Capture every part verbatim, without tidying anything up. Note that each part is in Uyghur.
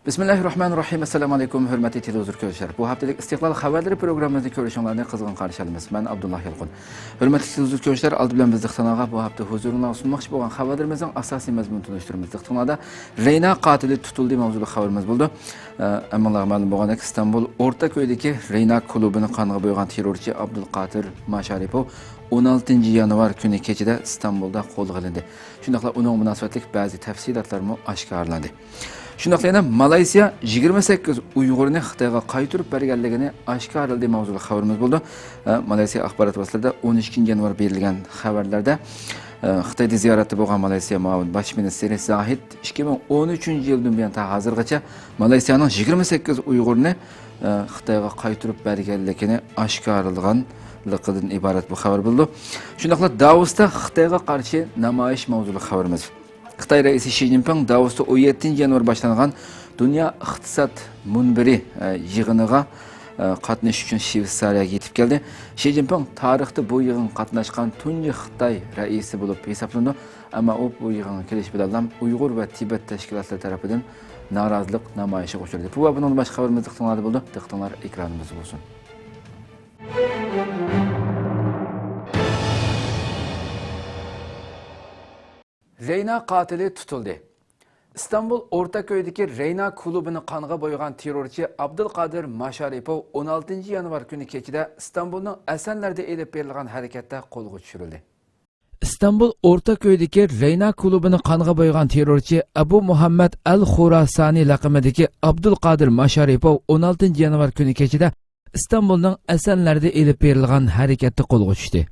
بىسمىللاھىررەھمانىررەھىم. ئەسسالامۇ ئەلەيكۇم، ھۆرمەتلىك تېلېۋىزور كۆرۈشلەر. بۇ ھەپتىلىك ئىستىقلال خەۋەرلىرى پروگراممىمىزنى كۆرۈشۈڭلارنى قىزغىن قارشى ئالىمىز. مەن ئابدۇللا يالقۇن. ھۆرمەتلىك تېلېۋىزور كۆرۈشلەر، ئالدى بىلەن بىز دىققىتىڭلارغا بۇ ھەپتە ھۇزۇرۇڭلارغا سۇنماقچى بولغان خەۋەرلىرىمىزنىڭ ئاساسىي مەزمۇنىنى تونۇشتۇرىمىز. دىققىتىڭلاردا، رەينا قاتىلى تۇتۇلدى ماۋزۇلۇق خەۋىرىمىز بولىدۇ. ئە، ھەممىڭلارغا مەلۇم بولغاندەك، ئىستانبۇل ئورتاكۆيدىكى رەينا كۇلۇبىنى قانغا بويىغان تېررورچى ئابدۇلقادىر ماشارىپوۋ ئون ئالتىنچى يانۋار كۈنى كېچىدە ئىستانبۇلدا قولغا ئېلىندى. شۇنداقلا ئۇنىڭغا مۇناسىۋەتلىك بەزى تەپسىلاتلارمۇ ئاشكارىلاندى. شۇنداقلا يەنە مالايسىيا يىگىرمە سەككىز ئۇيغۇرنى خىتايغا قايتۇرۇپ بەرگەنلىكىنى ئاشكارىلىدى ماۋزۇلۇق خەۋىرىمىز بولىدۇ. ئە، مالايسىيا ئاخبارات ۋاسىتىلىرىدا ئون ئىككىنچى يانۋار بېرىلگەن خەۋەرلەردە، ئە، خىتايدا زىيارەتتە بولغان مالايسىيا مۇئاۋىن باش مىنىستىرى زاھىد ئىككى مىڭ ئون ئۈچىنچى يىلدىن بۇيان تا ھازىرغىچە مالايسىيانىڭ يىگىرمە سەككىز ئۇيغۇرنى، ئە، خىتايغا قايتۇرۇپ بەرگەنلىكىنى ئاشكارىلىغانلىقىدىن ئىبارەت بۇ خەۋەر بولىدۇ. شۇنداقلا داۋوستا خىتايغا قارشى نامايىش ماۋزۇلۇق خەۋىرىمىز. خىتاي رەئىسى شى جىنپىڭ داۋوستا ئون يەتتىنچى يانۋار باشلانغان دۇنيا ئىقتىساد مۇنبىرى، ئە، يىغىنىغا، ئە، قاتنىشىش ئۈچۈن شۋېتسارىيەگە يېتىپ كەلدى. شى جىنپىڭ تارىختا بۇ يىغىنغا قاتناشقان تۇنجى خىتاي رەئىسى بولۇپ ھېسابلىنىدۇ. ئەمما ئۇ بۇ يىغىنغا كېلىش بىلەنلا ئۇيغۇر ۋە تىبەت تەشكىلاتلىرى تەرىپىدىن نارازىلىق نامايىشىغا ئۇچرىدى. بۇ ۋە بۇنىڭدىن باشقا خەۋىرىمىز دىققىتىڭلاردا بولىدۇ. دىققىتىڭلار ئېكرانىمىزدا بولسۇن. رەينا قاتىلى تۇتۇلدى. ئىستانبۇل ئورتاكۆيدىكى رەينا كۇلۇبىنى قانغا بويىغان تېررورچى ئابدۇلقادىر ماشارىپوۋ ئون ئالتىنچى يانۋار كۈنى كېچىدە ئىستانبۇلنىڭ ئەسەنلەردە ئېلىپ بېرىلغان ھەرىكەتتە قولغا چۈشۈرۈلدى. ئىستانبۇل ئورتاكۆيدىكى رەينا كۇلۇبىنى قانغا بويىغان تېررورچى ئەبۇ مۇھەممەد ئەل خۇراسانى لەقىمىدىكى ئابدۇلقادىر ماشارىپوۋ ئون ئالتىنچى يانۋار كۈنى كېچىدە ئىستانبۇلنىڭ ئەسەنلەردە ئېلىپ بېرىلغان ھەرىكەتتە قولغا چۈشتى.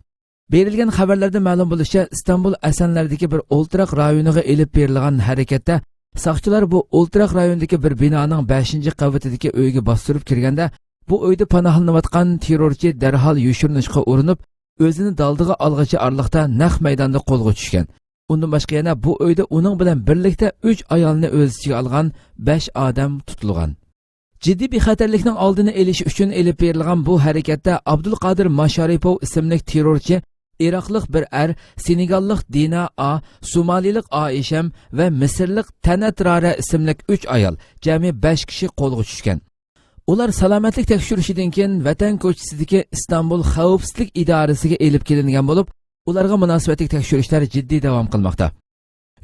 بېرىلگەن خەۋەرلەردە مەلۇم بولۇشىچە، ئىستانبۇل ئەسەنلەردىكى بىر ئولتۇراق رايونىغا ئېلىپ بېرىلغان ھەرىكەتتە ساقچىلار بۇ ئولتۇراق رايوندىكى بىر بىنانىڭ بەشىنچى قەۋىتىدىكى ئۆيگە باستۇرۇپ كىرگەندە، بۇ ئۆيدە پاناھلىنىۋاتقان تېررورچى دەرھال يوشۇرۇنۇشقا ئۇرۇنۇپ، ئۆزىنى دالدىغا ئالغىچە ئارىلىقتا نەق مەيداندا قولغا چۈشكەن. ئۇندىن باشقا يەنە بۇ ئۆيدە ئۇنىڭ بىلەن بىرلىكتە ئۈچ ئايالنى ئۆز ئىچىگە ئالغان بەش ئادەم تۇتۇلغان. جىددىي بىخەتەرلىكنىڭ ئالدىنى ئېلىش ئۈچۈن ئېلىپ بېرىلغان بۇ ھەرىكەتتە ئابدۇلقادىر ماشارىپوۋ ئىسىملىك تېررورچى، ئىراقلىق بىر ئەر، سېنېگاللىق دىنا ئا، سومالىلىق ئائىشەم ۋە مىسىرلىق تەنەت رارە ئىسىملىك ئۈچ ئايال، جەمئىي بەش كىشى قولغا چۈشكەن. ئۇلار سالامەتلىك تەكشۈرۈشىدىن كېيىن ۋەتەن كوچىسىدىكى ئىستانبۇل خەۋپسىزلىك ئىدارىسىگە ئېلىپ كېلىنگەن بولۇپ، ئۇلارغا مۇناسىۋەتلىك تەكشۈرۈشلەر جىددىي داۋام قىلماقتا.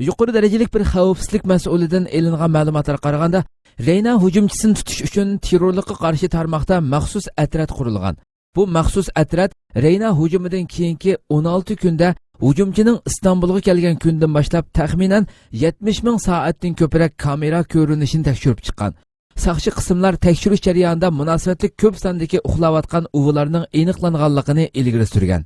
يۇقىرى دەرىجىلىك بىر خەۋپسىزلىك مەسئۇلىدىن ئېلىنغان مەلۇماتلارغا قارىغاندا، رەينا ھۇجۇمچىسىنى تۇتۇش ئۈچۈن تېررورلۇققا قارشى تارماقتا مەخسۇس ئەترەت قۇرۇلغان. بۇ مەخسۇس ئەترەت رەينا ھۇجۇمىدىن كېيىنكى ئون ئالتە كۈندە ھۇجۇمچىنىڭ ئىستانبۇلغا كەلگەن كۈندىن باشلاپ تەخمىنەن يەتمىش مىڭ سائەتتىن كۆپرەك كامېرا كۆرۈنۈشىنى تەكشۈرۈپ چىققان. ساقچى قىسىملار تەكشۈرۈش جەريانىدا مۇناسىۋەتلىك كۆپ ساندىكى ئۇخلاۋاتقان ئۇۋىلارنىڭ ئېنىقلانغانلىقىنى ئىلگىرى سۈرگەن.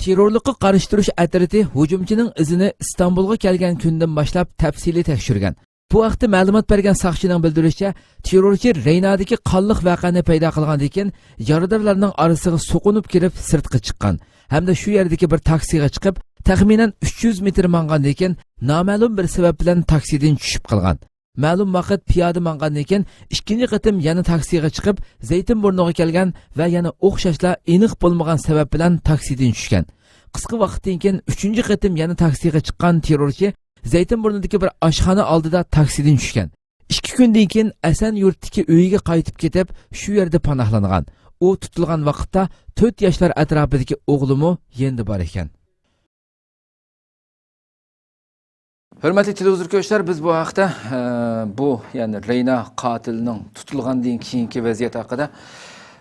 تېررورلۇققا قارشى تۇرۇش ئەترىتى ھۇجۇمچىنىڭ ئىزىنى ئىستانبۇلغا كەلگەن كۈندىن باشلاپ تەپسىلىي تەكشۈرگەن. بۇ ھەقتە مەلۇمات بەرگەن ساقچىنىڭ بىلدۈرۈشىچە، تېررورچى رەينادىكى قانلىق ۋەقەنى پەيدا قىلغاندىن كېيىن، يارىدارلارنىڭ ئارىسىغا سوقۇنۇپ كىرىپ سىرتقا چىققان ھەمدە شۇ يەردىكى بىر تاكسىغا چىقىپ، تەخمىنەن ئۈچ يۈز مېتىر ماڭغاندىن كېيىن، نامەلۇم بىر سەۋەب بىلەن تاكسىدىن چۈشۈپ قالغان. مەلۇم ۋاقىت پىيادە ماڭغاندىن كېيىن، ئىككىنچى قېتىم يەنە تاكسىغا چىقىپ، زەيتىن بۇرنىغا كەلگەن ۋە يەنە ئوخشاشلا ئېنىق بولمىغان سەۋەب بىلەن تاكسىدىن چۈشكەن. قىسقا ۋاقىتتىن كېيىن ئۈچىنچى قېتىم يەنە تاكسىغا چىققان تېررورچى زەيتىن بۇرنىدىكى بىر ئاشخانا ئالدىدا تاكسىدىن چۈشكەن. ئىككى كۈندىن كېيىن ئەسەن يۇرتتىكى ئۆيىگە قايتىپ كېتىپ، شۇ يەردە پاناھلانغان. ئۇ تۇتۇلغان ۋاقىتتا تۆت ياشلار ئەتراپىدىكى ئوغلىمۇ يېنىدا بار ئىكەن. ھۆرمەتلىك تېلېۋىزور كۆرۈشلەر، بىز بۇ ھەقتە، ئە، بۇ، يەنى رەينا قاتىلىنىڭ تۇتۇلغاندىن كېيىنكى ۋەزىيەت ھەققىدە،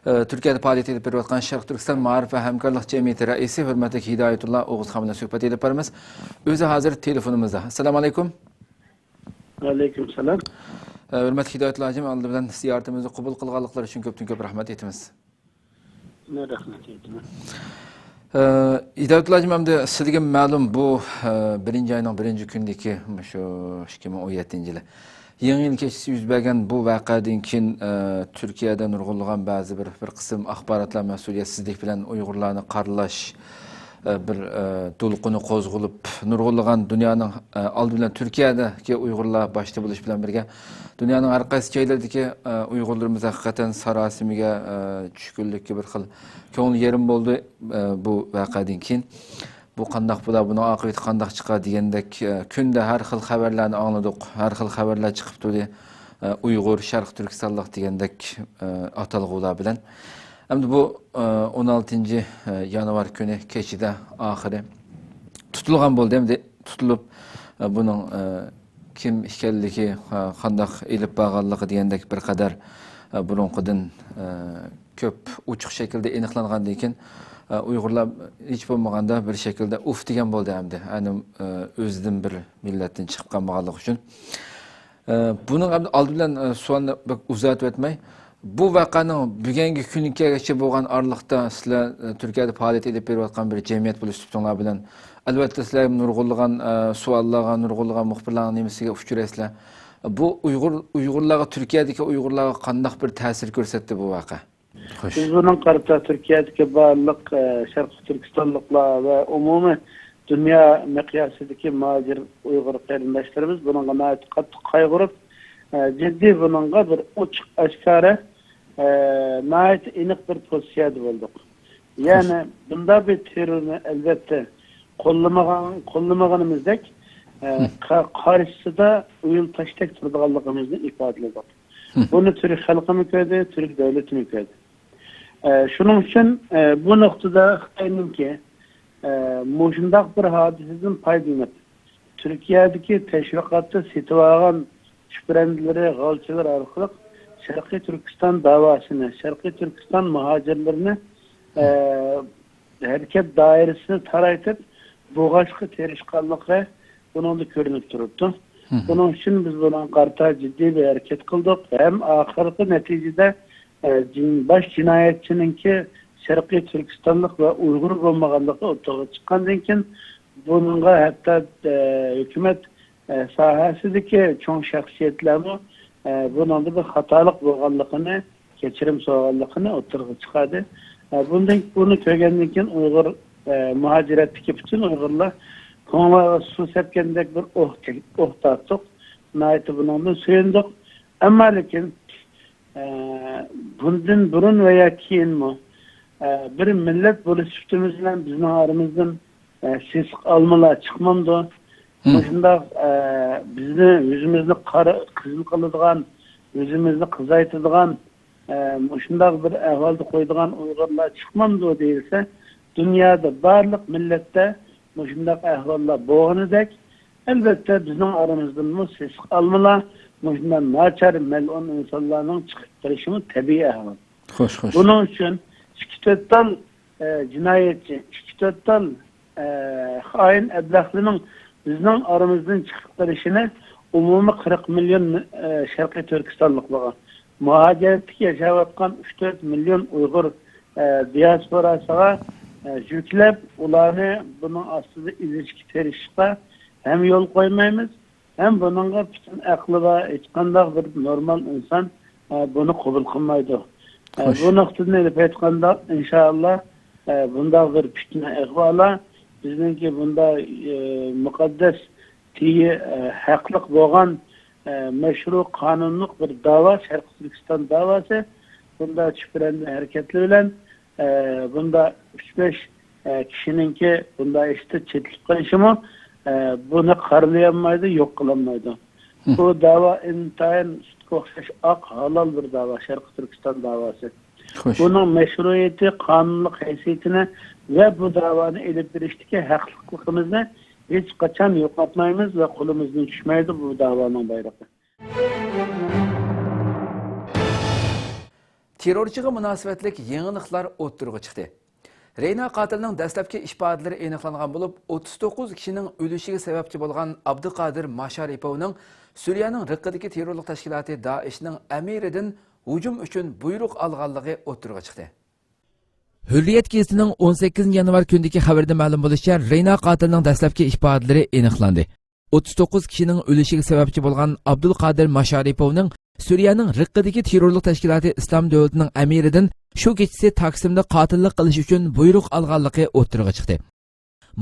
ئە، تۈركىيەدە پائالىيەت ئېلىپ بېرىۋاتقان شەرقىي تۈركىستان مائارىپ ۋە ھەمكارلىق جەمئىيىتى رەئىسى ھۆرمەتلىك ھىدايەتۇللا ئوغۇزخان بىلەن سۆھبەت ئېلىپ بارىمىز. ئۆزى ھازىر تېلېفونىمىزدا. ئەسسالامۇ ئەلەيكۇم. ۋەئەلەيكۇم سالام. ئە، ھۆرمەتلىك ھىدايەتۇللا ھاجىم، ئالدى بىلەن زىيارىتىمىزنى قوبۇل قىلغانلىقلىرى ئۈچۈن كۆپتىن كۆپ رەھمەت ئېيتىمىز. مەن رەھمەت ئېيتىمەن. ئە، ھىدايەتۇللا ھاجىم، ئەمدى سىزگە مەلۇم، بۇ، ئە، بىرىنچى ئاينىڭ بىرىنچى كۈنىدىكى مۇشۇ ئىككى مىڭ ئون يەتتىنچى يىلى يېڭى يىل كېچىسى يۈز بەرگەن بۇ ۋەقەدىن كېيىن، ئە، تۈركىيەدە نۇرغۇنلىغان بەزى بىر، بىر قىسىم ئاخباراتلار مەسئۇلىيەتسىزلىك بىلەن ئۇيغۇرلارنى قارىلاش، ئە، بىر، ئە، دولقۇنى قوزغىلىپ، نۇرغۇنلىغان دۇنيانىڭ، ئە، ئالدى بىلەن تۈركىيەدىكى ئۇيغۇرلار باشتا بولۇش بىلەن بىرگە، دۇنيانىڭ ھەر قايسى جايلىرىدىكى، ئە، ئۇيغۇرلىرىمىز ھەقىقەتەن ساراسىمىگە، ئە، چۈشكۈنلۈككە بىر خىل كۆڭلى يېرىم بولدى، ئە، بۇ ۋەقەدىن كېيىن. بۇ قانداق بولا، بۇنىڭ ئاقىۋىتى قانداق چىقار دېگەندەك، ئە، كۈندە ھەر خىل خەۋەرلەرنى ئاڭلىدۇق، ھەر خىل خەۋەرلەر چىقىپ تۇردى. ئۇيغۇر، شەرقىي تۈركىستانلىق دېگەندەك، ئاتالغۇلار بىلەن. ئەمدى بۇ، ئون ئالتىنچى يانۋار كۈنى كېچىدە ئاخىرى تۇتۇلغان بولدى. ئەمدى تۇتۇلۇپ، بۇنىڭ كىم ئىكەنلىكى، قانداق ئېلىپ بارغانلىقى دېگەندەك بىر قەدەر بۇرۇنقىدىن كۆپ ئوچۇق شەكىلدە ئېنىقلانغاندىن كېيىن، ئۇيغۇرلار ھېچ بولمىغاندا بىر شەكىلدە ئۇف دېگەن بولدى ئەمدى. ئەنە، ئۆزىدىن بىر مىللەتتىن چىقىپ قالمىغانلىقى ئۈچۈن. ئە، بۇنىڭ ئالدى بىلەن، ئە، سوئالنى بەك ئۇزارتىۋەتمەي، بۇ ۋەقەنىڭ بۈگۈنكى كۈنگىچە بولغان ئارىلىقتا سىلەر، ئە، تۈركىيەدە پائالىيەت ئېلىپ بېرىۋاتقان بىر جەمئىيەت بولۇش سۈپىتىڭلار بىلەن، ئەلۋەتتە، سىلەر نۇرغۇنلىغان، ئە، سوئاللارغا، نۇرغۇنلىغان مۇخبىرلارنىڭ نېمىسىگە ئۇچرايسىلەر. بۇ ئۇيغۇر، ئۇيغۇرلارغا، تۈركىيەدىكى ئۇيغۇرلارغا قانداق بىر تەسىر كۆرسەتتى بۇ ۋەقە؟ خوش. بىز بۇنىڭغا قارىتا تۈركىيەدىكى بارلىق، ئە، شەرقىي تۈركىستانلىقلار ۋە ئومۇمىي دۇنيا مىقياسىدىكى مۇھاجىر ئۇيغۇر قېرىنداشلىرىمىز بۇنىڭغا ناھايىتى قاتتىق قايغۇرۇپ، ئە، جىددىي بۇنىڭغا بىر ئوچۇق ئاشكارا، ئە، ناھايىتى ئېنىق بىر پوزىتسىيەدە بولدۇق. يەنى بۇنداق بىر تېررورنى ئەلۋەتتە قوللىمىغان، قوللىمىغىنىمىزدەك، ئە، قا-، قارشىسىدا ئۇيۇل تاشتەك تۇرىدىغانلىقىمىزنى ئىپادىلىدۇق. بۇنى تۈرك خەلقىمۇ كۆردى، تۈرك دۆلىتىمۇ كۆردى. ئە، شۇنىڭ ئۈچۈن، ئە، بۇ نۇقتىدا خىتاينىڭكى، ئە، مۇشۇنداق بىر ھادىسىدىن پايدىلىنىپ، تۈركىيەدىكى تەشۋىقاتتا سېتىۋالغان چۈپرەندىلىرى، غالچىلىرى ئارقىلىق شەرقىي تۈركىستان داۋاسىنى، شەرقىي تۈركىستان مۇھاجىرلىرىنى، ئە، ھەرىكەت دائىرىسىنى تارايتىپ، بوغاشقا تىرىشقانلىقى بۇنىڭدا كۆرۈنۈپ تۇرۇپتۇ. بۇنىڭ ئۈچۈن بىز بۇنىڭغا قارىتا جىددىي بىر ھەرىكەت قىلدۇق. ھەم ئاخىرقى نەتىجىدە، ئە، جىن-، باش جىنايەتچىنىڭكى شەرقىي تۈركىستانلىق ۋە ئۇيغۇر بولمىغانلىقى ئوتتۇرىغا چىققاندىن كېيىن، بۇنىڭغا ھەتتا، ئە، ھۆكۈمەت، ئە، ساھەسىدىكى چوڭ شەخسىيەتلەرمۇ، ئە، بۇنىڭدا بىر خاتالىق بولغانلىقىنى، كەچۈرۈم سورىغانلىقىنى ئوتتۇرىغا چىقاردى. ئە، بۇندىن، بۇنى كۆرگەندىن كېيىن ئۇيغۇر، ئە، مۇھاجىرەتتىكى پۈتۈن ئۇيغۇرلار كۆڭلىگە سۇ سەپكەندەك بىر ئوھ چەك-، ئوھ تارتتۇق. ناھايىتى بۇنىڭدىن سۆيۈندۇق. ئەمما لېكىن، ئە، بۇندىن بۇرۇن ۋە يا كېيىنمۇ، ئە، بىر مىللەت بولۇش سۈپىتىمىز بىلەن بىزنىڭ ئارىمىزدىن، ئە، سېسىق ئالمىلار چىقمامدۇ؟ مۇشۇنداق، ئە، بىزنى، يۈزىمىزنى قارا، قىزىل قىلىدىغان، يۈزىمىزنى قىزايتىدىغان، ئە، مۇشۇنداق بىر ئەھۋالدا قويىدىغان ئۇيغۇرلار چىقمامدۇ دېيىلسە، دۇنيادا بارلىق مىللەتتە مۇشۇنداق ئەھۋاللار بولغىنىدەك، ئەلۋەتتە، بىزنىڭ ئارىمىزدىنمۇ سېسىق ئالمىلار، مۇشۇنداق ناچار، مەلئۇن ئىنسانلارنىڭ چىقىپ قېلىشىمۇ تەبىئىي ئەھۋال. خوش، خوش. بۇنىڭ ئۈچۈن ئىككى تۆت تال، ئە، جىنايەتچى، ئىككى تۆت تال، ئە، خائىن ئەبلەخلىرىنىڭ بىزنىڭ ئارىمىزدىن چىقىپ قېلىشىنى ئومۇمىي قىرىق مىليون، ئە، شەرقىي تۈركىستانلىقلارغا، مۇھاجىرەتتىكى ياشاۋاتقان ئۈچ تۆت مىليون ئۇيغۇر، ئە، دىياسپوراسىغا، ئە، يۈكلەپ، ئۇلارنى بۇنىڭ ئاستىدا ئېزىشكە تىرىشىشقا ھەم يول قويمايمىز، ھەم بۇنىڭغا پۈتۈن ئەقلى بار ھېچقانداق بىر نورمال ئىنسان، ئە، بۇنى قوبۇل قىلمايدۇ. ئە، خوش. بۇ نۇقتىدىن ئېلىپ ئېيتقاندا، ئىنشائاللا، ئە، بۇنداق بىر پىتنە ئەھۋالى بىزنىڭكى بۇنداق، ئە، مۇقەددەس تېگى، ئە، ھەقلىق بولغان، ئە، مەشرۇ قانۇنلۇق بىر داۋا، شەرقىي تۈركىستان داۋاسى، بۇنداق چۈپرەندە ھەرىكەتلەر بىلەن، ئە، بۇنداق ئۈچ بەش، ئە، كىشىنىڭكى بۇنداق ئىشتا چېتىلىپ قېلىشىمۇ، ئە، بۇنى قارىلىيالمايدۇ، يوق قىلالمايدۇ. بۇ داۋا ئىنتايىن سۈتكە ئوخشاش ئاق، ھالال بىر داۋا، شەرقىي تۈركىستان داۋاسى. خوش. بۇنىڭ مەشرۇئىيىتى، قانۇنلۇق ھەيسىيىتىنى ۋە بۇ داۋانى ئېلىپ بېرىشتىكى ھەقلىقلىقىمىزنى ھېچقاچان يوقاتمايمىز ۋە قولىمىزدىن چۈشمەيدۇ بۇ داۋانىڭ بايرىقى. تېررورچىغا مۇناسىۋەتلىك يېڭىلىقلار ئوتتۇرىغا چىقتى. رېينا قاتىلىنىڭ دەسلەپكى ئىپادىلىرى ئېنىقلانغان بولۇپ، ئوتتۇز توققۇز كىشىنىڭ ئۆلۈشىگە سەۋەبچى بولغان ئابدۇقادىر ماشارىپوۋنىڭ سۈرىيەنىڭ رىققىدىكى تېررورلۇق تەشكىلاتى دائىشنىڭ ئەمىرىدىن ھۇجۇم ئۈچۈن بۇيرۇق ئالغانلىقى ئوتتۇرىغا چىقتى. ھۆررىيەت گېزىتىنىڭ ئون سەككىزىنچى يانۋار كۈنىدىكى خەۋىرىدە مەلۇم بولۇشىچە، رېينا قاتىلىنىڭ دەسلەپكى ئىپادىلىرى ئېنىقلاندى. ئوتتۇز توققۇز كىشىنىڭ ئۆلۈشىگە سەۋەبچى بولغان ئابدۇلقادىر ماشارىپوۋنىڭ سۈرىيەنىڭ رىققىدىكى تېررورلۇق تەشكىلاتى ئىسلام دۆلىتىنىڭ ئەمىرىدىن شۇ كېچىسى تاكسىمدا قاتىللىق قىلىش ئۈچۈن بۇيرۇق ئالغانلىقى ئوتتۇرىغا چىقتى.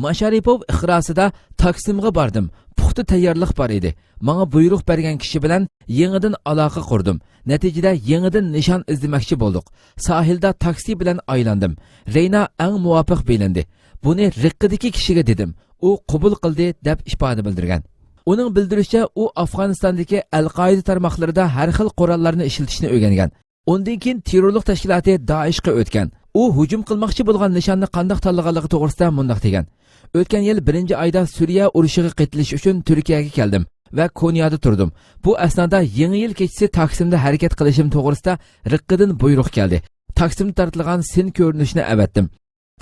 ماشارىپوۋ ئىقراسىدا، تاكسىمغا باردىم، پۇختا تەييارلىق بار ئىدى. ماڭا بۇيرۇق بەرگەن كىشى بىلەن يېڭىدىن ئالاقە قۇردۇم. نەتىجىدە يېڭىدىن نىشان ئىزدىمەكچى بولدۇق. ساھىلدا تاكسى بىلەن ئايلاندىم. رېينا ئەڭ مۇۋاپىق بىلىندى. بۇنى رىققىدىكى كىشىگە دېدىم. ئۇ قوبۇل قىلدى، دەپ ئىپادە بىلدۈرگەن. ئۇنىڭ بىلدۈرۈشىچە، ئۇ ئافغانىستاندىكى ئەل-قائىدە تارماقلىرىدا ھەر خىل قوراللارنى ئىشلىتىشنى ئۆگەنگەن. ئۇندىن كېيىن تېررورلۇق تەشكىلاتى دائىشقا ئۆتكەن. ئۇ ھۇجۇم قىلماقچى بولغان نىشاننى قانداق تاللىغانلىقى توغرىسىدا مۇنداق دېگەن: «ئۆتكەن يىل بىرىنچى ئايدا سۈرىيە ئۇرۇشىغا قېتىلىش ئۈچۈن تۈركىيەگە كەلدىم ۋە كونيادا تۇردۇم. بۇ ئەسنادا يېڭى يىل كېچىسى تاكسىمدا ھەرىكەت قىلىشىم توغرىسىدا رىققىدىن بۇيرۇق كەلدى. تاكسىمدا تارتىلغان سىن كۆرۈنۈشىنى ئەۋەتتىم.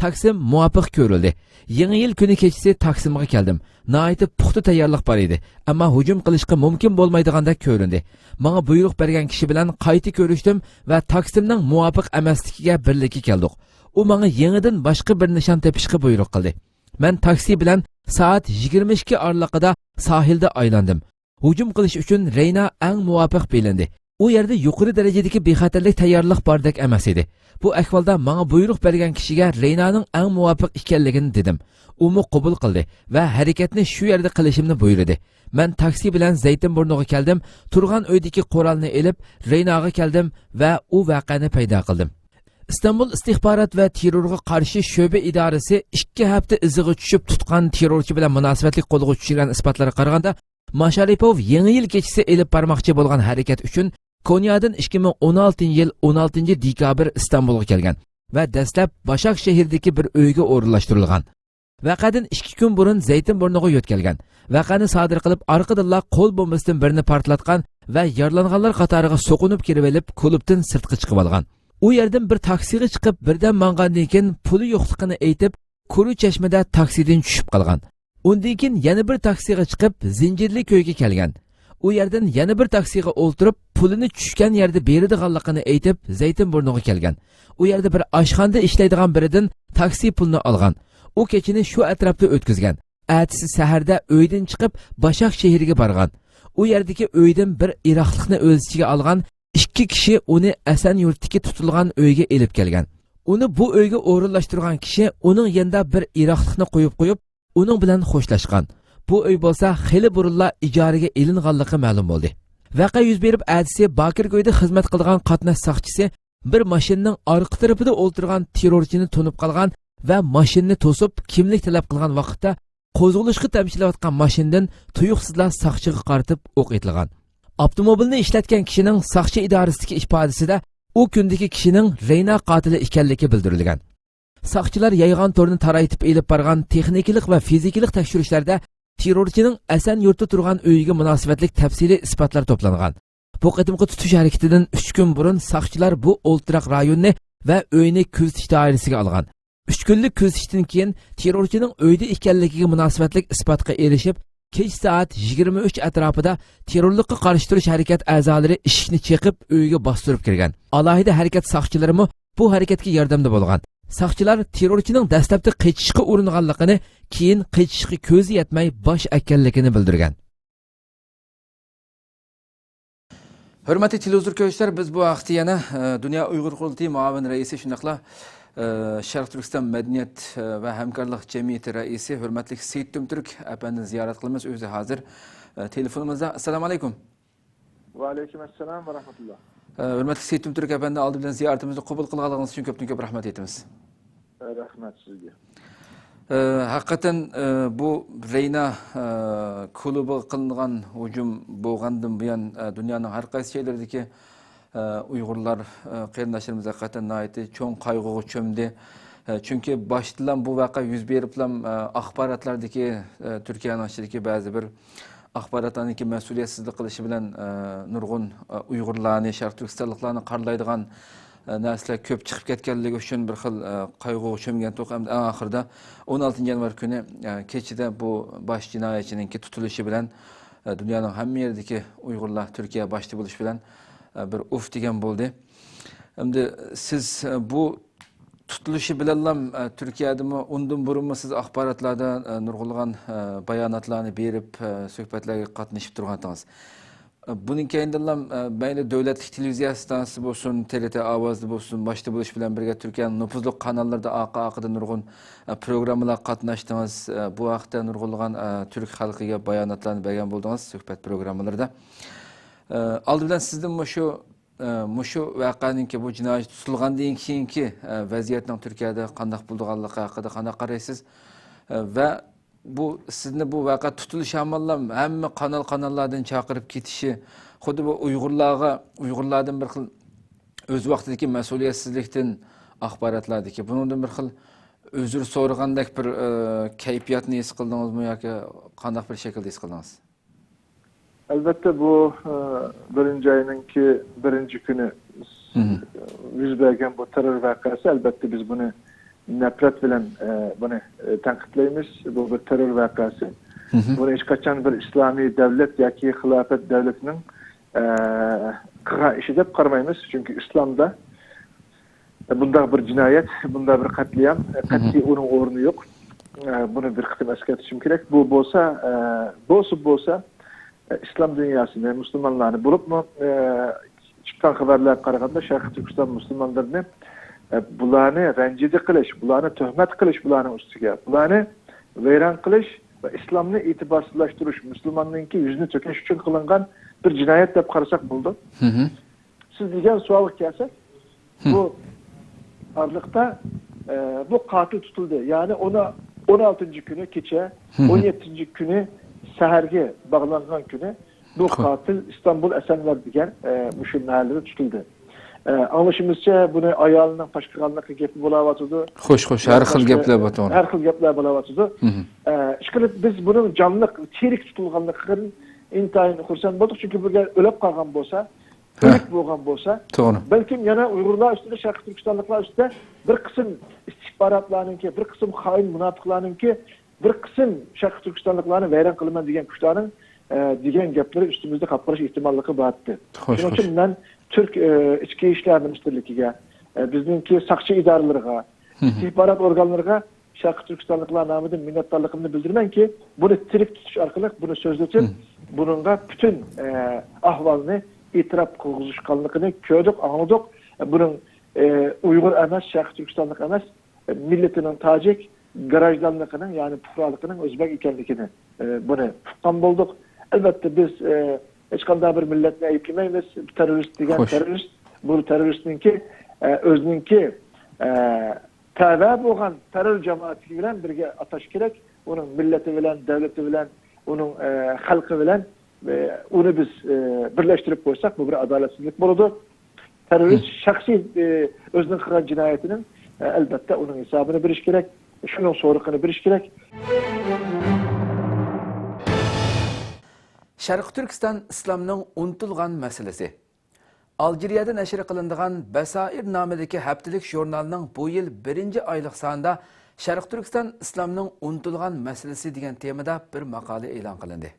تاكسىم مۇۋاپىق كۆرۈلدى. يېڭى يىل كۈنى كېچىسى تاكسىمغا كەلدىم. ناھايىتى پۇختا تەييارلىق بار ئىدى، ئەمما ھۇجۇم قىلىشقا مۇمكىن بولمايدىغاندەك كۆرۈندى. ماڭا بۇيرۇق بەرگەن كىشى بىلەن قايتا كۆرۈشتۈم ۋە تاكسىمنىڭ مۇۋاپىق ئەمەسلىكىگە بىرلىككە كەلدۇق. ئۇ ماڭا يېڭىدىن باشقا بىر نىشان تېپىشقا بۇيرۇق قىلدى. مەن تاكسى بىلەن سائەت يىگىرمە ئىككى ئارىلىقىدا ساھىلدا ئايلاندىم. ھۇجۇم قىلىش ئۈچۈن رەينا ئەڭ مۇۋاپىق بىلىندى. ئۇ يەردە يۇقىرى دەرىجىدىكى بىخەتەرلىك تەييارلىق باردەك ئەمەس ئىدى. بۇ ئەھۋالدا ماڭا بۇيرۇق بەرگەن كىشىگە رەينانىڭ ئەڭ مۇۋاپىق ئىكەنلىكىنى دېدىم. ئۇمۇ قوبۇل قىلدى ۋە ھەرىكەتنى شۇ يەردە قىلىشىمنى بۇيرۇدى. مەن تاكسى بىلەن زەيتىنبۇرنۇغا كەلدىم، تۇرغان ئۆيدىكى قورالنى ئېلىپ، رەيناغا كەلدىم ۋە ئۇ ۋەقەنى پەيدا قىلدىم. ئىستانبۇل ئىستىخبارات ۋە تېررورغا قارشى شۆبە ئىدارىسى ئىككى ھەپتە ئىزىغا چۈشۈپ تۇتقان تېررورچى بىلەن مۇناسىۋەتلىك قولغا چۈشۈرگەن ئىسپاتلارغا قارىغاندا، ماشارىپوف يېڭى يىل كېچىسى ئېلىپ بارماقچى بولغان ھەرىكەت ئۈچۈن كونيادىن ئىككى مىڭ ئون ئالتىنچى يىل ئون ئالتىنچى دېكابىر ئىستانبۇلغا كەلگەن ۋە دەسلەپ باشاك شەھىرىدىكى بىر ئۆيگە ئورۇنلاشتۇرۇلغان. ۋەقەدىن ئىككى كۈن بۇرۇن زەيتىنبۇرنىغا يۆتكەلگەن. ۋەقەنى سادىر قىلىپ، ئارقىدىنلا قول بومبىسىدىن بىرنى پارتلاتقان ۋە يارىلانغانلار قاتارىغا سوقۇنۇپ كىرىۋېلىپ، كۇلۇبتىن سىرتقا چىقىۋالغان. ئۇ يەردىن بىر تاكسىغا چىقىپ، بىردەم ماڭغاندىن كېيىن، پۇلى يوقلۇقىنى ئېيتىپ، كۇرۇ چەشمىدە تاكسىدىن چۈشۈپ قالغان. ئۇندىن كېيىن يەنە بىر تاكسىغا چىقىپ، زىنجىرلىك كۆيگە كەلگەن. ئۇ يەردىن يەنە بىر تاكسىغا ئولتۇرۇپ، پۇلىنى چۈشكەن يەردە بېرىدىغانلىقىنى ئېيتىپ، زەيتىنبۇرنىغا كەلگەن. ئۇ يەردە بىر ئاشخانىدا ئىشلەيدىغان بىرىدىن تاكسى پۇلىنى ئالغان. ئۇ كېچىنى شۇ ئەتراپتا ئۆتكۈزگەن. ئەتىسى سەھەردە ئۆيدىن چىقىپ، باشاك شەھىرىگە بارغان. ئۇ يەردىكى ئۆيدىن بىر ئىراقلىقنى ئۆز ئىچىگە ئالغان ئىككى كىشى ئۇنى ئەسەنيۇرتتىكى تۇتۇلغان ئۆيگە ئېلىپ كەلگەن. ئۇنى بۇ ئۆيگە ئورۇنلاشتۇرغان كىشى ئۇنىڭ يېنىدا بىر ئىراقلىقنى قويۇپ قويۇپ، ئۇنىڭ بىلەن خوشلاشقان. بۇ ئۆي بولسا خېلى بۇرۇنلا ئىجارىگە ئېلىنغانلىقى مەلۇم بولدى. ۋەقە يۈز بېرىپ ئەتىسى باكىركۆيدە خىزمەت قىلىدىغان قاتناش ساقچىسى بىر ماشىنىنىڭ ئارقا تەرىپىدە ئولتۇرغان تېررورچىنى تونۇپ قالغان ۋە ماشىنىنى توسۇپ، كىملىك تەلەپ قىلغان ۋاقىتتا، قوزغىلىشقا تەمشىلىۋاتقان ماشىنىدىن تۇيۇقسىزلا ساقچىغا قارىتىپ ئوق ئېتىلغان. ئاپتوموبىلنى ئىشلەتكەن كىشىنىڭ ساقچى ئىدارىسىدىكى ئىپادىسىدە ئۇ كۈندىكى كىشىنىڭ رەينا قاتىلى ئىكەنلىكى بىلدۈرۈلگەن. ساقچىلار يايغان تورنى تارايتىپ ئېلىپ بارغان تېخنىكىلىق ۋە فىزىكىلىق تەكشۈرۈشلەردە تېررورچىنىڭ ئەسەنيۇرتتا تۇرغان ئۆيىگە مۇناسىۋەتلىك تەپسىلىي ئىسپاتلار توپلانغان. بۇ قېتىمقى تۇتۇش ھەرىكىتىدىن ئۈچ كۈن بۇرۇن ساقچىلار بۇ ئولتۇراق رايوننى ۋە ئۆينى كۆزىتىش دائىرىسىگە ئالغان. ئۈچ كۈنلۈك كۆزىتىشتىن كېيىن تېررورچىنىڭ ئۆيدە ئىكەنلىكىگە مۇناسىۋەتلىك ئىسپاتقا ئېرىشىپ، كەچ سائەت يىگىرمە ئۈچ ئەتراپىدا تېررورلۇققا قارشى تۇرۇش ھەرىكەت ئەزالىرى ئىشىكنى چېقىپ، ئۆيگە باستۇرۇپ كىرگەن. ئالاھىدە ھەرىكەت ساقچىلىرىمۇ بۇ ھەرىكەتكە ياردەمدە بولغان. ساقچىلار تېررورچىنىڭ دەسلەپتە قېچىشقا ئۇرۇنغانلىقىنى، كېيىن قېچىشقا كۆزى يەتمەي باش ئەككەنلىكىنى بىلدۈرگەن. ھۆرمەتلىك تېلېۋىزور كۆرۈشلەر، بىز بۇ ھەقتە يەنە، ئە، دۇنيا ئۇيغۇر قۇرۇلتىيى مۇئاۋىن رەئىسى، شۇنداقلا، ئە، شەرقىي تۈركىستان مەدەنىيەت، ئە، ۋە ھەمكارلىق جەمئىيىتى رەئىسى ھۆرمەتلىك سېيىت تۈمتۈرك ئەپەندىنى زىيارەت قىلىمىز. ئۆزى ھازىر، ئە، تېلېفونىمىزدا. ئەسسالامۇ ئەلەيكۇم. ۋەئەلەيكۇم ئەسسالام ۋە رەھمەتۇللا. ئە، ھۆرمەتلىك سېيىت تۈمتۈرك ئەپەندى، ئالدى بىلەن زىيارىتىمىزنى قوبۇل قىلغانلىقىڭىز ئۈچۈن كۆپتىن كۆپ رەھمەت ئېيتىمىز. ئە، رەھمەت سىزگە. ئە، ھەقىقەتەن، ئە، بۇ رەينا، ئە، كۇلۇبىغا قىلىنغان ھۇجۇم بولغاندىن بۇيان، ئە، دۇنيانىڭ ھەر قايسى جايلىرىدىكى، ئە، ئۇيغۇرلار، ئە، قېرىنداشلىرىمىز ھەقىقەتەن ناھايىتى چوڭ قايغۇغا چۆمدى. ئە، چۈنكى باشتىنلا بۇ ۋەقە يۈز بېرىپلا، ئە، ئاخباراتلاردىكى، ئە، تۈركىيەنىڭ ئىچىدىكى بەزى بىر ئاخباراتلارنىڭكى مەسئۇلىيەتسىزلىك قىلىشى بىلەن، ئە، نۇرغۇن، ئە، ئۇيغۇرلارنى، شەرقىي تۈركىستانلىقلارنى قارىلايدىغان، ئە، نەرسىلەر كۆپ چىقىپ كەتكەنلىكى ئۈچۈن بىر خىل، ئە، قايغۇغا چۆمگەنتۇق. ئەمدى ئەڭ ئاخىرىدا ئون ئالتىنچى يانۋار كۈنى، ئە، كېچىدە بۇ باش جىنايەتچىنىڭكى تۇتۇلۇشى بىلەن، ئە، دۇنيانىڭ ھەممە يېرىدىكى ئۇيغۇرلار تۈركىيە باشتا بولۇشى بىلەن، ئە، بىر ئۇف دېگەن بولدى. ئەمدى سىز، ئە، بۇ تۇتۇلۇشى بىلەنلا، ئە، تۈركىيەدىمۇ ئۇندىن بۇرۇنمۇ سىز ئاخباراتلاردا، ئە، نۇرغۇنلىغان، ئە، باياناتلارنى بېرىپ، ئە، سۆھبەتلەرگە قاتنىشىپ تۇرغانتىڭىز. ئە، بۇنىڭ كەينىدىنلا، ئە، مەيلى دۆلەتلىك تېلېۋىزىيە ئىستانسىسى بولسۇن، تې رې تې ئاۋازدا بولسۇن، باشتا بولۇش بىلەن بىرگە تۈركىيەنىڭ نوپۇزلۇق قاناللىرىدا ئارقا-ئارقىدىن نۇرغۇن، ئە، پروگراممىلارغا قاتناشتىڭىز. ئە، بۇ ھەقتە نۇرغۇنلىغان، ئە، تۈرك خەلقىگە باياناتلارنى بەرگەن بولدىڭىز سۆھبەت پروگراممىلىرىدا. ئە، ئالدى بىلەن سىزدىن مۇشۇ ئە، مۇشۇ ۋەقەنىڭكى، بۇ جىنايەتچى تۇتۇلغاندىن كېيىنكى، ئە، ۋەزىيەتنىڭ تۈركىيەدە قانداق بولىدىغانلىقى ھەققىدە قانداق قارايسىز؟ ئە، ۋە بۇ سىزنى بۇ ۋەقە تۇتۇلۇش ھامانلا ھەممە قانال-قاناللاردىن چاقىرىپ كېتىشى، خۇددى بۇ ئۇيغۇرلارغا، ئۇيغۇرلاردىن بىر خىل ئۆز ۋاقتىدىكى مەسئۇلىيەتسىزلىكتىن ئاخباراتلاردىكى، بۇنىڭدىن بىر خىل ئۆزۈر سورىغاندەك بىر، ئە، كەيپىياتنى ھېس قىلدىڭىزمۇ ياكى قانداق بىر شەكىلدە ھېس قىلدىڭىز؟ ئەلۋەتتە، بۇ، ئە، بىرىنچى ئاينىڭكى بىرىنچى كۈنى، مھم، يۈز بەرگەن بۇ تېررور ۋەقەسى، ئەلۋەتتە، بىز بۇنى نەپرەت بىلەن، ئە، بۇنى، ئە، تەنقىدلەيمىز. بۇ بىر تېررور ۋەقەسى. مھم. بۇنى ھېچقاچان بىر ئىسلامىي دەۋلەت ياكى خىلاپەت دەۋلىتىنىڭ، ئە، قىلغان ئىشى دەپ قارىمايمىز. چۈنكى ئىسلامدا بۇنداق بىر جىنايەت، بۇنداق بىر قەتلىئام، مھم، قەتئىي ئۇنىڭ ئورنى يوق. ئە، بۇنى بىر قېتىم ئەسكەرتىشىم كېرەك. بۇ بولسا، ئە، بولسا، بولسا، ئە، ئىسلام دۇنياسىنى، مۇسۇلمانلارنى، بولۇپمۇ، ئە، چىققان خەۋەرلەرگە قارىغاندا، شەرقىي تۈركىستان مۇسۇلمانلىرىنى، ئە، بۇلارنى رەنجىدە قىلىش، بۇلارنى تۆھمەت قىلىش، بۇلارنىڭ ئۈستىگە، بۇلارنى ۋەيران قىلىش ۋە ئىسلامنى ئېتىبارسىزلاشتۇرۇش، مۇسۇلماننىڭكى يۈزىنى تۆكۈش ئۈچۈن قىلىنغان بىر جىنايەت دەپ قارىساق بولىدۇ. مھم. سىز دېگەن سوئالغا كەلسەك، ھىم، بۇ ئارىلىقتا، ئە، بۇ قاتىل تۇتۇلدى. يەنى ئۇنى ئون ئالتىنچى كۈنى كېچە، ھىم، ئون يەتتىنچى كۈنى سەھەرگە باغلانغان كۈنى بۇ، خوش، قاتىل ئىستانبۇل ئەسەنلەر دېگەن، ئە، مۇشۇ مەھەللىدە تۇتۇلدى. ئە، ئاڭلىشىمىزچە، بۇنى ئايالىنىڭ پاش قىلغانلىقى گېپى بولاۋاتىدۇ. خوش، خوش، ھەر خىل گەپلەر بار، توغرا. ھەر خىل گەپلەر بولاۋاتىدۇ. ھىم. ئە، ئىشقىلىپ، بىز بۇنىڭ جانلىق، تىرىك تۇتۇلغانلىقىدىن ئىنتايىن خۇرسەن بولدۇق. چۈنكى بۇ گەپ ئۆلۈپ قالغان بولسا، ھە، ئۆلۈك بولغان بولسا، توغرا، بەلكىم يەنە ئۇيغۇرلار ئۈستىدە، شەرقىي تۈركىستانلىقلار ئۈستىدە بىر قىسىم ئىستىخباراتلارنىڭكى، بىر قىسىم خائىن مۇناپىقلارنىڭكى، بىر قىسىم شەرقىي تۈركىستانلىقلارنى ۋەيران قىلىمەن دېگەن كۈچلەرنىڭ، ئە، دېگەن گەپلىرى ئۈستىمىزدە قاپقارىش ئېھتىماللىقى بار ئىدى. خوش، شۇنىڭ ئۈچۈن خوش، مەن تۈرك، ئە، ئىچكى ئىشلار مىنىستىرلىكىگە، ئە، بىزنىڭكى ساقچى ئىدارىلىرىغا، ھىم، ئىستىخبارات ئورگانلىرىغا شەرقىي تۈركىستانلىقلار نامىدىن مىننەتدارلىقىمنى بىلدۈرىمەنكى، بۇنى تىرىك تۇتۇش ئارقىلىق بۇنى سۆزلىتىپ، ھىم، بۇنىڭغا پۈتۈن، ئە، ئەھۋالنى ئېتىراپ قىلغۇزۇشقانلىقىنى كۆردۇق، ئاڭلىدۇق. بۇنىڭ، ئە، ئۇيغۇر ئەمەس، شەرقىي تۈركىستانلىق ئەمەس، ئە، مىللىتىنىڭ تاجىك، گراژدانلىقىنىڭ، يەنى پۇقرالىقىنىڭ ئۆزبەك ئىكەنلىكىنى، ئە، بۇنى ئۇققان بولدۇق. ئەلۋەتتە، بىز، ئە، ھېچقانداق بىر مىللەتنى ئەيىبلىمەيمىز. تېررورىست دېگەن، خوش، تېررورىست، بۇ تېررورىستنىڭكى، ئە، ئۆزىنىڭكى، ئە، تەۋە بولغان تەررور جامائىتى بىلەن بىرگە ئاتاش كېرەك. ئۇنىڭ مىللىتى بىلەن، دۆلىتى بىلەن، ئۇنىڭ، ئە، خەلقى بىلەن، ئە، ئۇنى بىز، ئە، بىرلەشتۈرۈپ قويساق، بۇ بىر ئادالەتسىزلىك بولىدۇ. تېررورىست، ھىم، شەخسىي، ئە، ئۆزىنىڭ قىلغان جىنايىتىنىڭ، ئە، ئەلۋەتتە، ئۇنىڭ ھېسابىنى بېرىش كېرەك. شۇنىڭ سورىقىنى بېرىش كېرەك. شەرقىي تۈركىستان ئىسلامنىڭ ئۇنتۇلغان مەسىلىسى. ئالجىرىيەدە نەشر قىلىنىدىغان بەسائىر نامىدىكى ھەپتىلىك ژۇرنالنىڭ بۇ يىل بىرىنچى ئايلىق سانىدا شەرقىي تۈركىستان ئىسلامنىڭ ئۇنتۇلغان مەسىلىسى دېگەن تېمىدا بىر ماقالە ئېلان قىلىندى.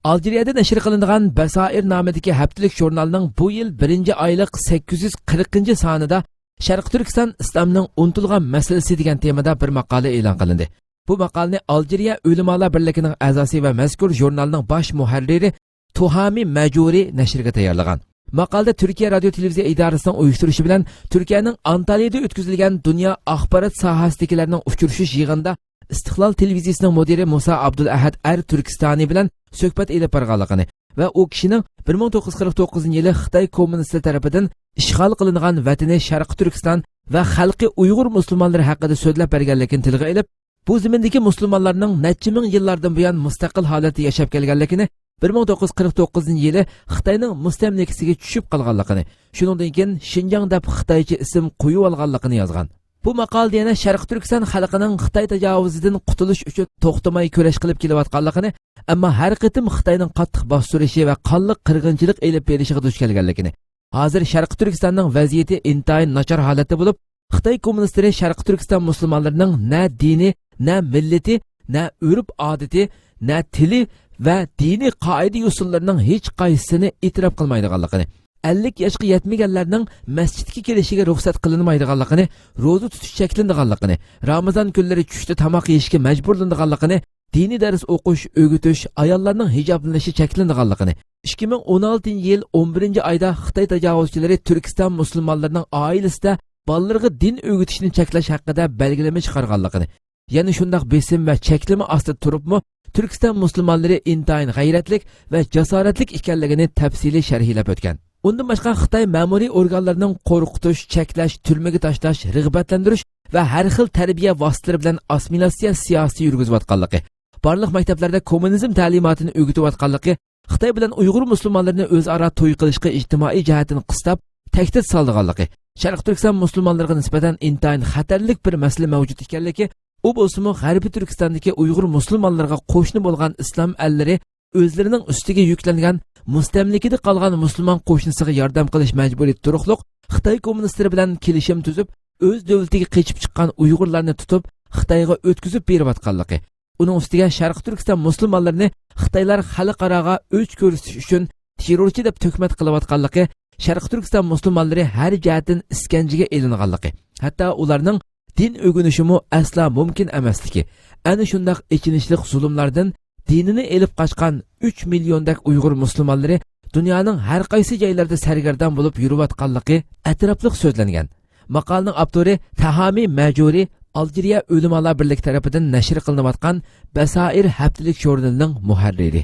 ئالجىرىيەدە نەشر قىلىنىدىغان بەسائىر نامىدىكى ھەپتىلىك ژۇرنالنىڭ بۇ يىل بىرىنچى ئايلىق سەككىز يۈز قىرىقىنچى سانىدا شەرقىي تۈركىستان ئىسلامنىڭ ئۇنتۇلغان مەسىلىسى دېگەن تېمىدا بىر ماقالە ئېلان قىلىندى. بۇ ماقالىنى ئالجىرىيە ئۆلىمالار بىرلىكىنىڭ ئەزاسى ۋە مەزكۇر ژۇرنالنىڭ باش مۇھەررىرى تۇھامى مەجۇرى نەشرگە تەييارلىغان. ماقالىدە تۈركىيە رادىيو تېلېۋىزىيە ئىدارىسىنىڭ ئۇيۇشتۇرۇشى بىلەن تۈركىيەنىڭ ئانتالىيىدە ئۆتكۈزۈلگەن دۇنيا ئاخبارات ساھەسىدىكىلەرنىڭ ئۇچرىشىش يىغىنىدا ئىستىقلال تېلېۋىزىيىسىنىڭ مۇدىرى مۇسا ئابدۇلئەھەد ئەر تۈركىستانى بىلەن سۆھبەت ئېلىپ بارغانلىقىنى ۋە ئۇ كىشىنىڭ بىر مىڭ توققۇز يۈز قىرىق توققۇزىنچى يىلى خىتاي كوممۇنىستلىرى تەرىپىدىن ئىشغال قىلىنغان ۋەتىنى شەرقىي تۈركىستان ۋە خەلقى ئۇيغۇر مۇسۇلمانلىرى ھەققىدە سۆزلەپ بەرگەنلىكىنى تىلغا ئېلىپ، بۇ زېمىندىكى مۇسۇلمانلارنىڭ نەچچە مىڭ يىللاردىن بۇيان مۇستەقىل ھالەتتە ياشاپ كەلگەنلىكىنى، بىر مىڭ توققۇز يۈز قىرىق توققۇزىنچى يىلى خىتاينىڭ مۇستەملىكىسىگە چۈشۈپ قالغانلىقىنى، شۇنىڭدىن كېيىن شىنجاڭ دەپ خىتايچە ئىسىم قويۇۋالغانلىقىنى يازغان. بۇ ماقالىدە يەنە شەرقىي تۈركىستان خەلقىنىڭ خىتاي تاجاۋۇزىدىن قۇتۇلۇش ئۈچۈن توختىماي كۈرەش قىلىپ كېلىۋاتقانلىقىنى، ئەمما ھەر قېتىم خىتاينىڭ قاتتىق باستۇرۇشى ۋە قانلىق قىرغىنچىلىق ئېلىپ بېرىشىغا دۇچ كەلگەنلىكىنى، ھازىر شەرقىي تۈركىستاننىڭ ۋەزىيىتى ئىنتايىن ناچار ھالەتتە بولۇپ، خىتاي كوممۇنىستلىرى شەرقىي تۈركىستان مۇسۇلمانلىرىنىڭ نە دىنى، نە مىللىتى، نە ئۆرپ-ئادىتى، نە تىلى ۋە دىنىي قائىدە-يوسۇنلىرىنىڭ ھېچقايسىسىنى ئېتىراپ قىلمايدىغانلىقىنى، ئەللىك ياشقا يەتمىگەنلەرنىڭ مەسچىتكە كېلىشىگە رۇخسەت قىلىنمايدىغانلىقىنى، روزا تۇتۇش چەكلىنىدىغانلىقىنى، رامىزان كۈنلىرى چۈشتە تاماق يېيىشكە مەجبۇرلىنىدىغانلىقىنى، دىنىي دەرس ئوقۇش، ئۆگىتىش، ئاياللارنىڭ ھىجابلىنىشى چەكلىنىدىغانلىقىنى، ئىككى مىڭ ئون ئالتىنچى يىل ئون بىرىنچى ئايدا خىتاي تاجاۋۇزچىلىرى تۈركىستان مۇسۇلمانلىرىنىڭ ئائىلىسىدە بالىلىرىغا دىن ئۆگىتىشنى چەكلەش ھەققىدە بەلگىلىمە چىقارغانلىقىنى، يەنە شۇنداق بېسىم ۋە چەكلىمە ئاستىدا تۇرۇپمۇ، تۈركىستان مۇسۇلمانلىرى ئىنتايىن غەيرەتلىك ۋە جاسارەتلىك ئىكەنلىكىنى تەپسىلىي شەرھلەپ ئۆتكەن. ئۇندىن باشقا، خىتاي مەمۇرىي ئورگانلىرىنىڭ قورقۇتۇش، چەكلەش، تۈرمىگە تاشلاش، رىغبەتلەندۈرۈش ۋە ھەر خىل تەربىيە ۋاسىتىلىرى بىلەن ئاسسىمىلياتسىيە سىياسىتى يۈرگۈزۈۋاتقانلىقى، بارلىق مەكتەپلەردە كوممۇنىزم تەلىماتىنى ئۆگىتىۋاتقانلىقى، خىتاي بىلەن ئۇيغۇر مۇسۇلمانلىرىنى ئۆزئارا توي قىلىشقا ئىجتىمائىي جەھەتتىن قىستاپ، تەھدىت سالىدىغانلىقى، شەرقىي تۈركىستان مۇسۇلمانلىرىغا نىسبەتەن ئىنتايىن خەتەرلىك بىر مەسىلە مەۋجۇت ئىكەنلىكى، ئۇ بولسىمۇ غەربىي تۈركىستاندىكى ئۇيغۇر مۇسۇلمانلىرىغا قوشنا بولغان ئىسلام ئەللىرى ئۆزلىرىنىڭ ئۈستىگە يۈكلەنگەن مۇستەملىكىدە قالغان مۇسۇلمان قوشنىسىغا ياردەم قىلىش مەجبۇرىيىتى تۇرۇقلۇق خىتاي كوممۇنىستلىرى بىلەن كېلىشىم تۈزۈپ، ئۆز دۆلىتىگە قېچىپ چىققان ئۇيغۇرلارنى تۇتۇپ، خىتايغا ئۆتكۈزۈپ بېرىۋاتقانلىقى، ئۇنىڭ ئۈستىگە شەرقىي تۈركىستان مۇسۇلمانلىرىنى خىتايلار خەلقئاراغا ئۆچ كۆرسىتىش ئۈچۈن تېررورچى دەپ تۆھمەت قىلىۋاتقانلىقى، شەرقىي تۈركىستان مۇسۇلمانلىرى ھەر جەھەتتىن ئىسكەنجىگە ئېلىنغانلىقى، ھەتتا ئۇلارنىڭ دىن ئۆگىنىشىمۇ ئەسلا مۇمكىن ئەمەسلىكى، ئەنە شۇنداق ئېچىنىشلىق زۇلۇملاردىن دىنىنى ئېلىپ قاچقان ئۈچ مىليوندەك ئۇيغۇر مۇسۇلمانلىرى دۇنيانىڭ ھەر قايسى جايلىرىدا سەرگەردان بولۇپ يۈرۈۋاتقانلىقى ئەتراپلىق سۆزلەنگەن. ماقالىنىڭ ئاپتورى تەھامى مەجۇرى، ئالجىرىيە ئۆلىمالار بىرلىكى تەرىپىدىن نەشر قىلىنىۋاتقان بەسائىر ھەپتىلىك ژۇرنىلىنىڭ مۇھەررىرى.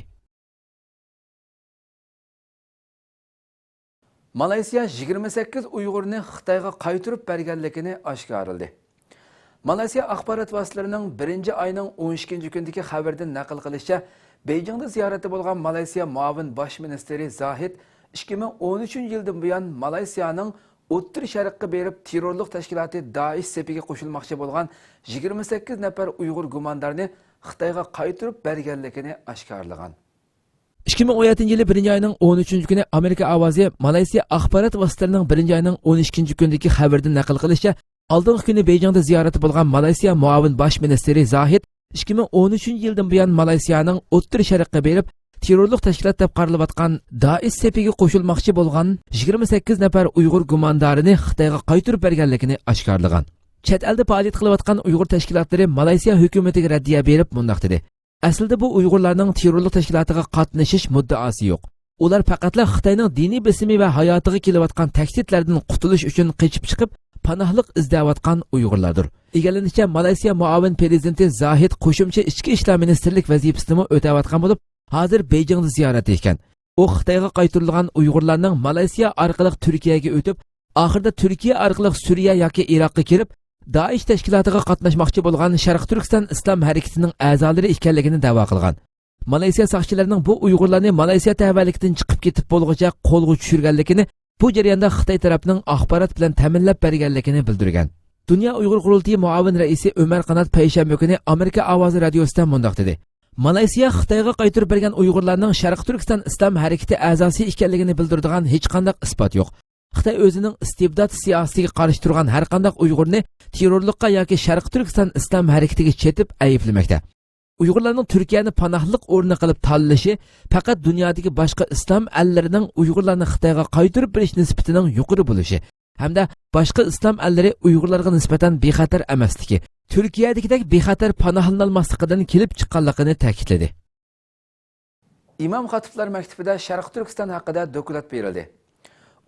مالايسىيا يىگىرمە سەككىز ئۇيغۇرنى خىتايغا قايتۇرۇپ بەرگەنلىكىنى ئاشكارىلىدى. مالايسىيا ئاخبارات ۋاسىتىلىرىنىڭ بىرىنچى ئاينىڭ ئون ئىككىنچى كۈنىدىكى خەۋىرىدىن نەقىل قىلىشىچە، بېيجىڭدا زىيارەتتە بولغان مالائىسىيا مۇئاۋىن باش مىنىستىرى زاھىد ئىككى مىڭ ئون ئۈچىنچى يىلدىن بۇيان مالايسىيانىڭ ئوتتۇرا شەرققە بېرىپ، تېررورلۇق تەشكىلاتى دائىش سېپىگە قوشۇلماقچى بولغان يىگىرمە سەككىز نەپەر ئۇيغۇر گۇماندارنى خىتايغا قايتۇرۇپ بەرگەنلىكىنى ئاشكارىلىغان. ئىككى مىڭ ئون يەتتىنچى يىلى بىرىنچى ئاينىڭ ئون ئۈچىنچى كۈنى ئامېرىكا ئاۋازى مالايسىيا ئاخبارات ۋاسىتىلىرىنىڭ بىرىنچى ئاينىڭ ئون ئىككىنچى كۈنىدىكى خەۋىرىدىن نەقىل قىلىشىچە، ئالدىنقى كۈنى بېيجىڭدا زىيارەتتە بولغان مالايسىيا مۇئاۋىن باش مىنىستىرى زاھىد ئىككى مىڭ ئون ئۈچىنچى يىلدىن بۇيان مالايسىيانىڭ ئوتتۇرا شەرققە بېرىپ، تېررورلۇق تەشكىلات دەپ قارىلىۋاتقان دائىش سېپىگە قوشۇلماقچى بولغان يىگىرمە سەككىز نەپەر ئۇيغۇر گۇماندارىنى خىتايغا قايتۇرۇپ بەرگەنلىكىنى ئاشكارىلىغان. چەت ئەلدە پائالىيەت قىلىۋاتقان ئۇيغۇر تەشكىلاتلىرى مالايسىيا ھۆكۈمىتىگە رەددىيە بېرىپ مۇنداق دېدى: ئەسلىدە بۇ ئۇيغۇرلارنىڭ تېررورلۇق تەشكىلاتىغا قاتنىشىش مۇددىئاسى يوق. ئۇلار پەقەتلا خىتاينىڭ دىنىي بېسىمى ۋە ھاياتىغا كېلىۋاتقان تەھدىتلەردىن قۇتۇلۇش ئۈچۈن قېچىپ چىقىپ، پاناھلىق ئىزدەۋاتقان ئۇيغۇرلاردۇر. ئىگىلىنىشىچە، مالايسىيا مۇئاۋىن پىرېزىدېنتى زاھىد قوشۇمچە ئىچكى ئىشلار مىنىستىرلىك ۋەزىپىسىنىمۇ ئۆتەۋاتقان بولۇپ، ھازىر بېيجىڭدا زىيارەتتە ئىكەن. ئۇ خىتايغا قايتۇرۇلغان ئۇيغۇرلارنىڭ مالايسىيا ئارقىلىق تۈركىيەگە ئۆتۈپ، ئاخىرىدا تۈركىيە ئارقىلىق سۈرىيە ياكى ئىراققا كىرىپ، دائىش تەشكىلاتىغا قاتناشماقچى بولغان شەرقىي تۈركىستان ئىسلام ھەرىكىتىنىڭ ئەزالىرى ئىكەنلىكىنى دەۋا قىلغان. مالايسىيا ساقچىلىرىنىڭ بۇ ئۇيغۇرلارنى مالايسىيا تەۋەلىكىدىن چىقىپ كېتىپ بولغۇچە قولغا چۈشۈرگەنلىكىنى، بۇ جەرياندا خىتاي تەرەپنىڭ ئاخبارات بىلەن تەمىنلەپ بەرگەنلىكىنى بىلدۈرگەن. دۇنيا ئۇيغۇر قۇرۇلتىيى مۇئاۋىن رەئىسى ئۆمەر قانات پەيشەنبە كۈنى ئامېرىكا ئاۋازى رادىيوسىدا مۇنداق دېدى: مالايسىيا خىتايغا قايتۇرۇپ بەرگەن ئۇيغۇرلارنىڭ شەرقىي تۈركىستان ئىسلام ھەرىكىتى ئەزاسى ئىكەنلىكىنى بىلدۈرىدىغان ھېچقانداق ئىسپات يوق. خىتاي ئۆزىنىڭ ئىستىبدات سىياسىتىگە قارشى تۇرغان ھەرقانداق ئۇيغۇرنى تېررورلۇققا ياكى شەرقىي تۈركىستان ئىسلام ھەرىكىتىگە چېتىپ ئەيىبلىمەكتە. ئۇيغۇرلارنىڭ تۈركىيەنى پاناھلىق ئورنى قىلىپ تاللىشى پەقەت دۇنيادىكى باشقا ئىسلام ئەللىرىنىڭ ئۇيغۇرلارنى خىتايغا قايتۇرۇپ بېرىش نىسبىتىنىڭ يۇقىرى بولۇشى ھەمدە باشقا ئىسلام ئەللىرى ئۇيغۇرلارغا نىسبەتەن بىخەتەر ئەمەسلىكى، تۈركىيەدىكىدەك بىخەتەر پاناھلىنالماسلىقىدىن كېلىپ چىققانلىقىنى تەكىتلىدى. ئىمام خاتىپلار مەكتىپىدە شەرقىي تۈركىستان ھەققىدە دوكلات بېرىلدى.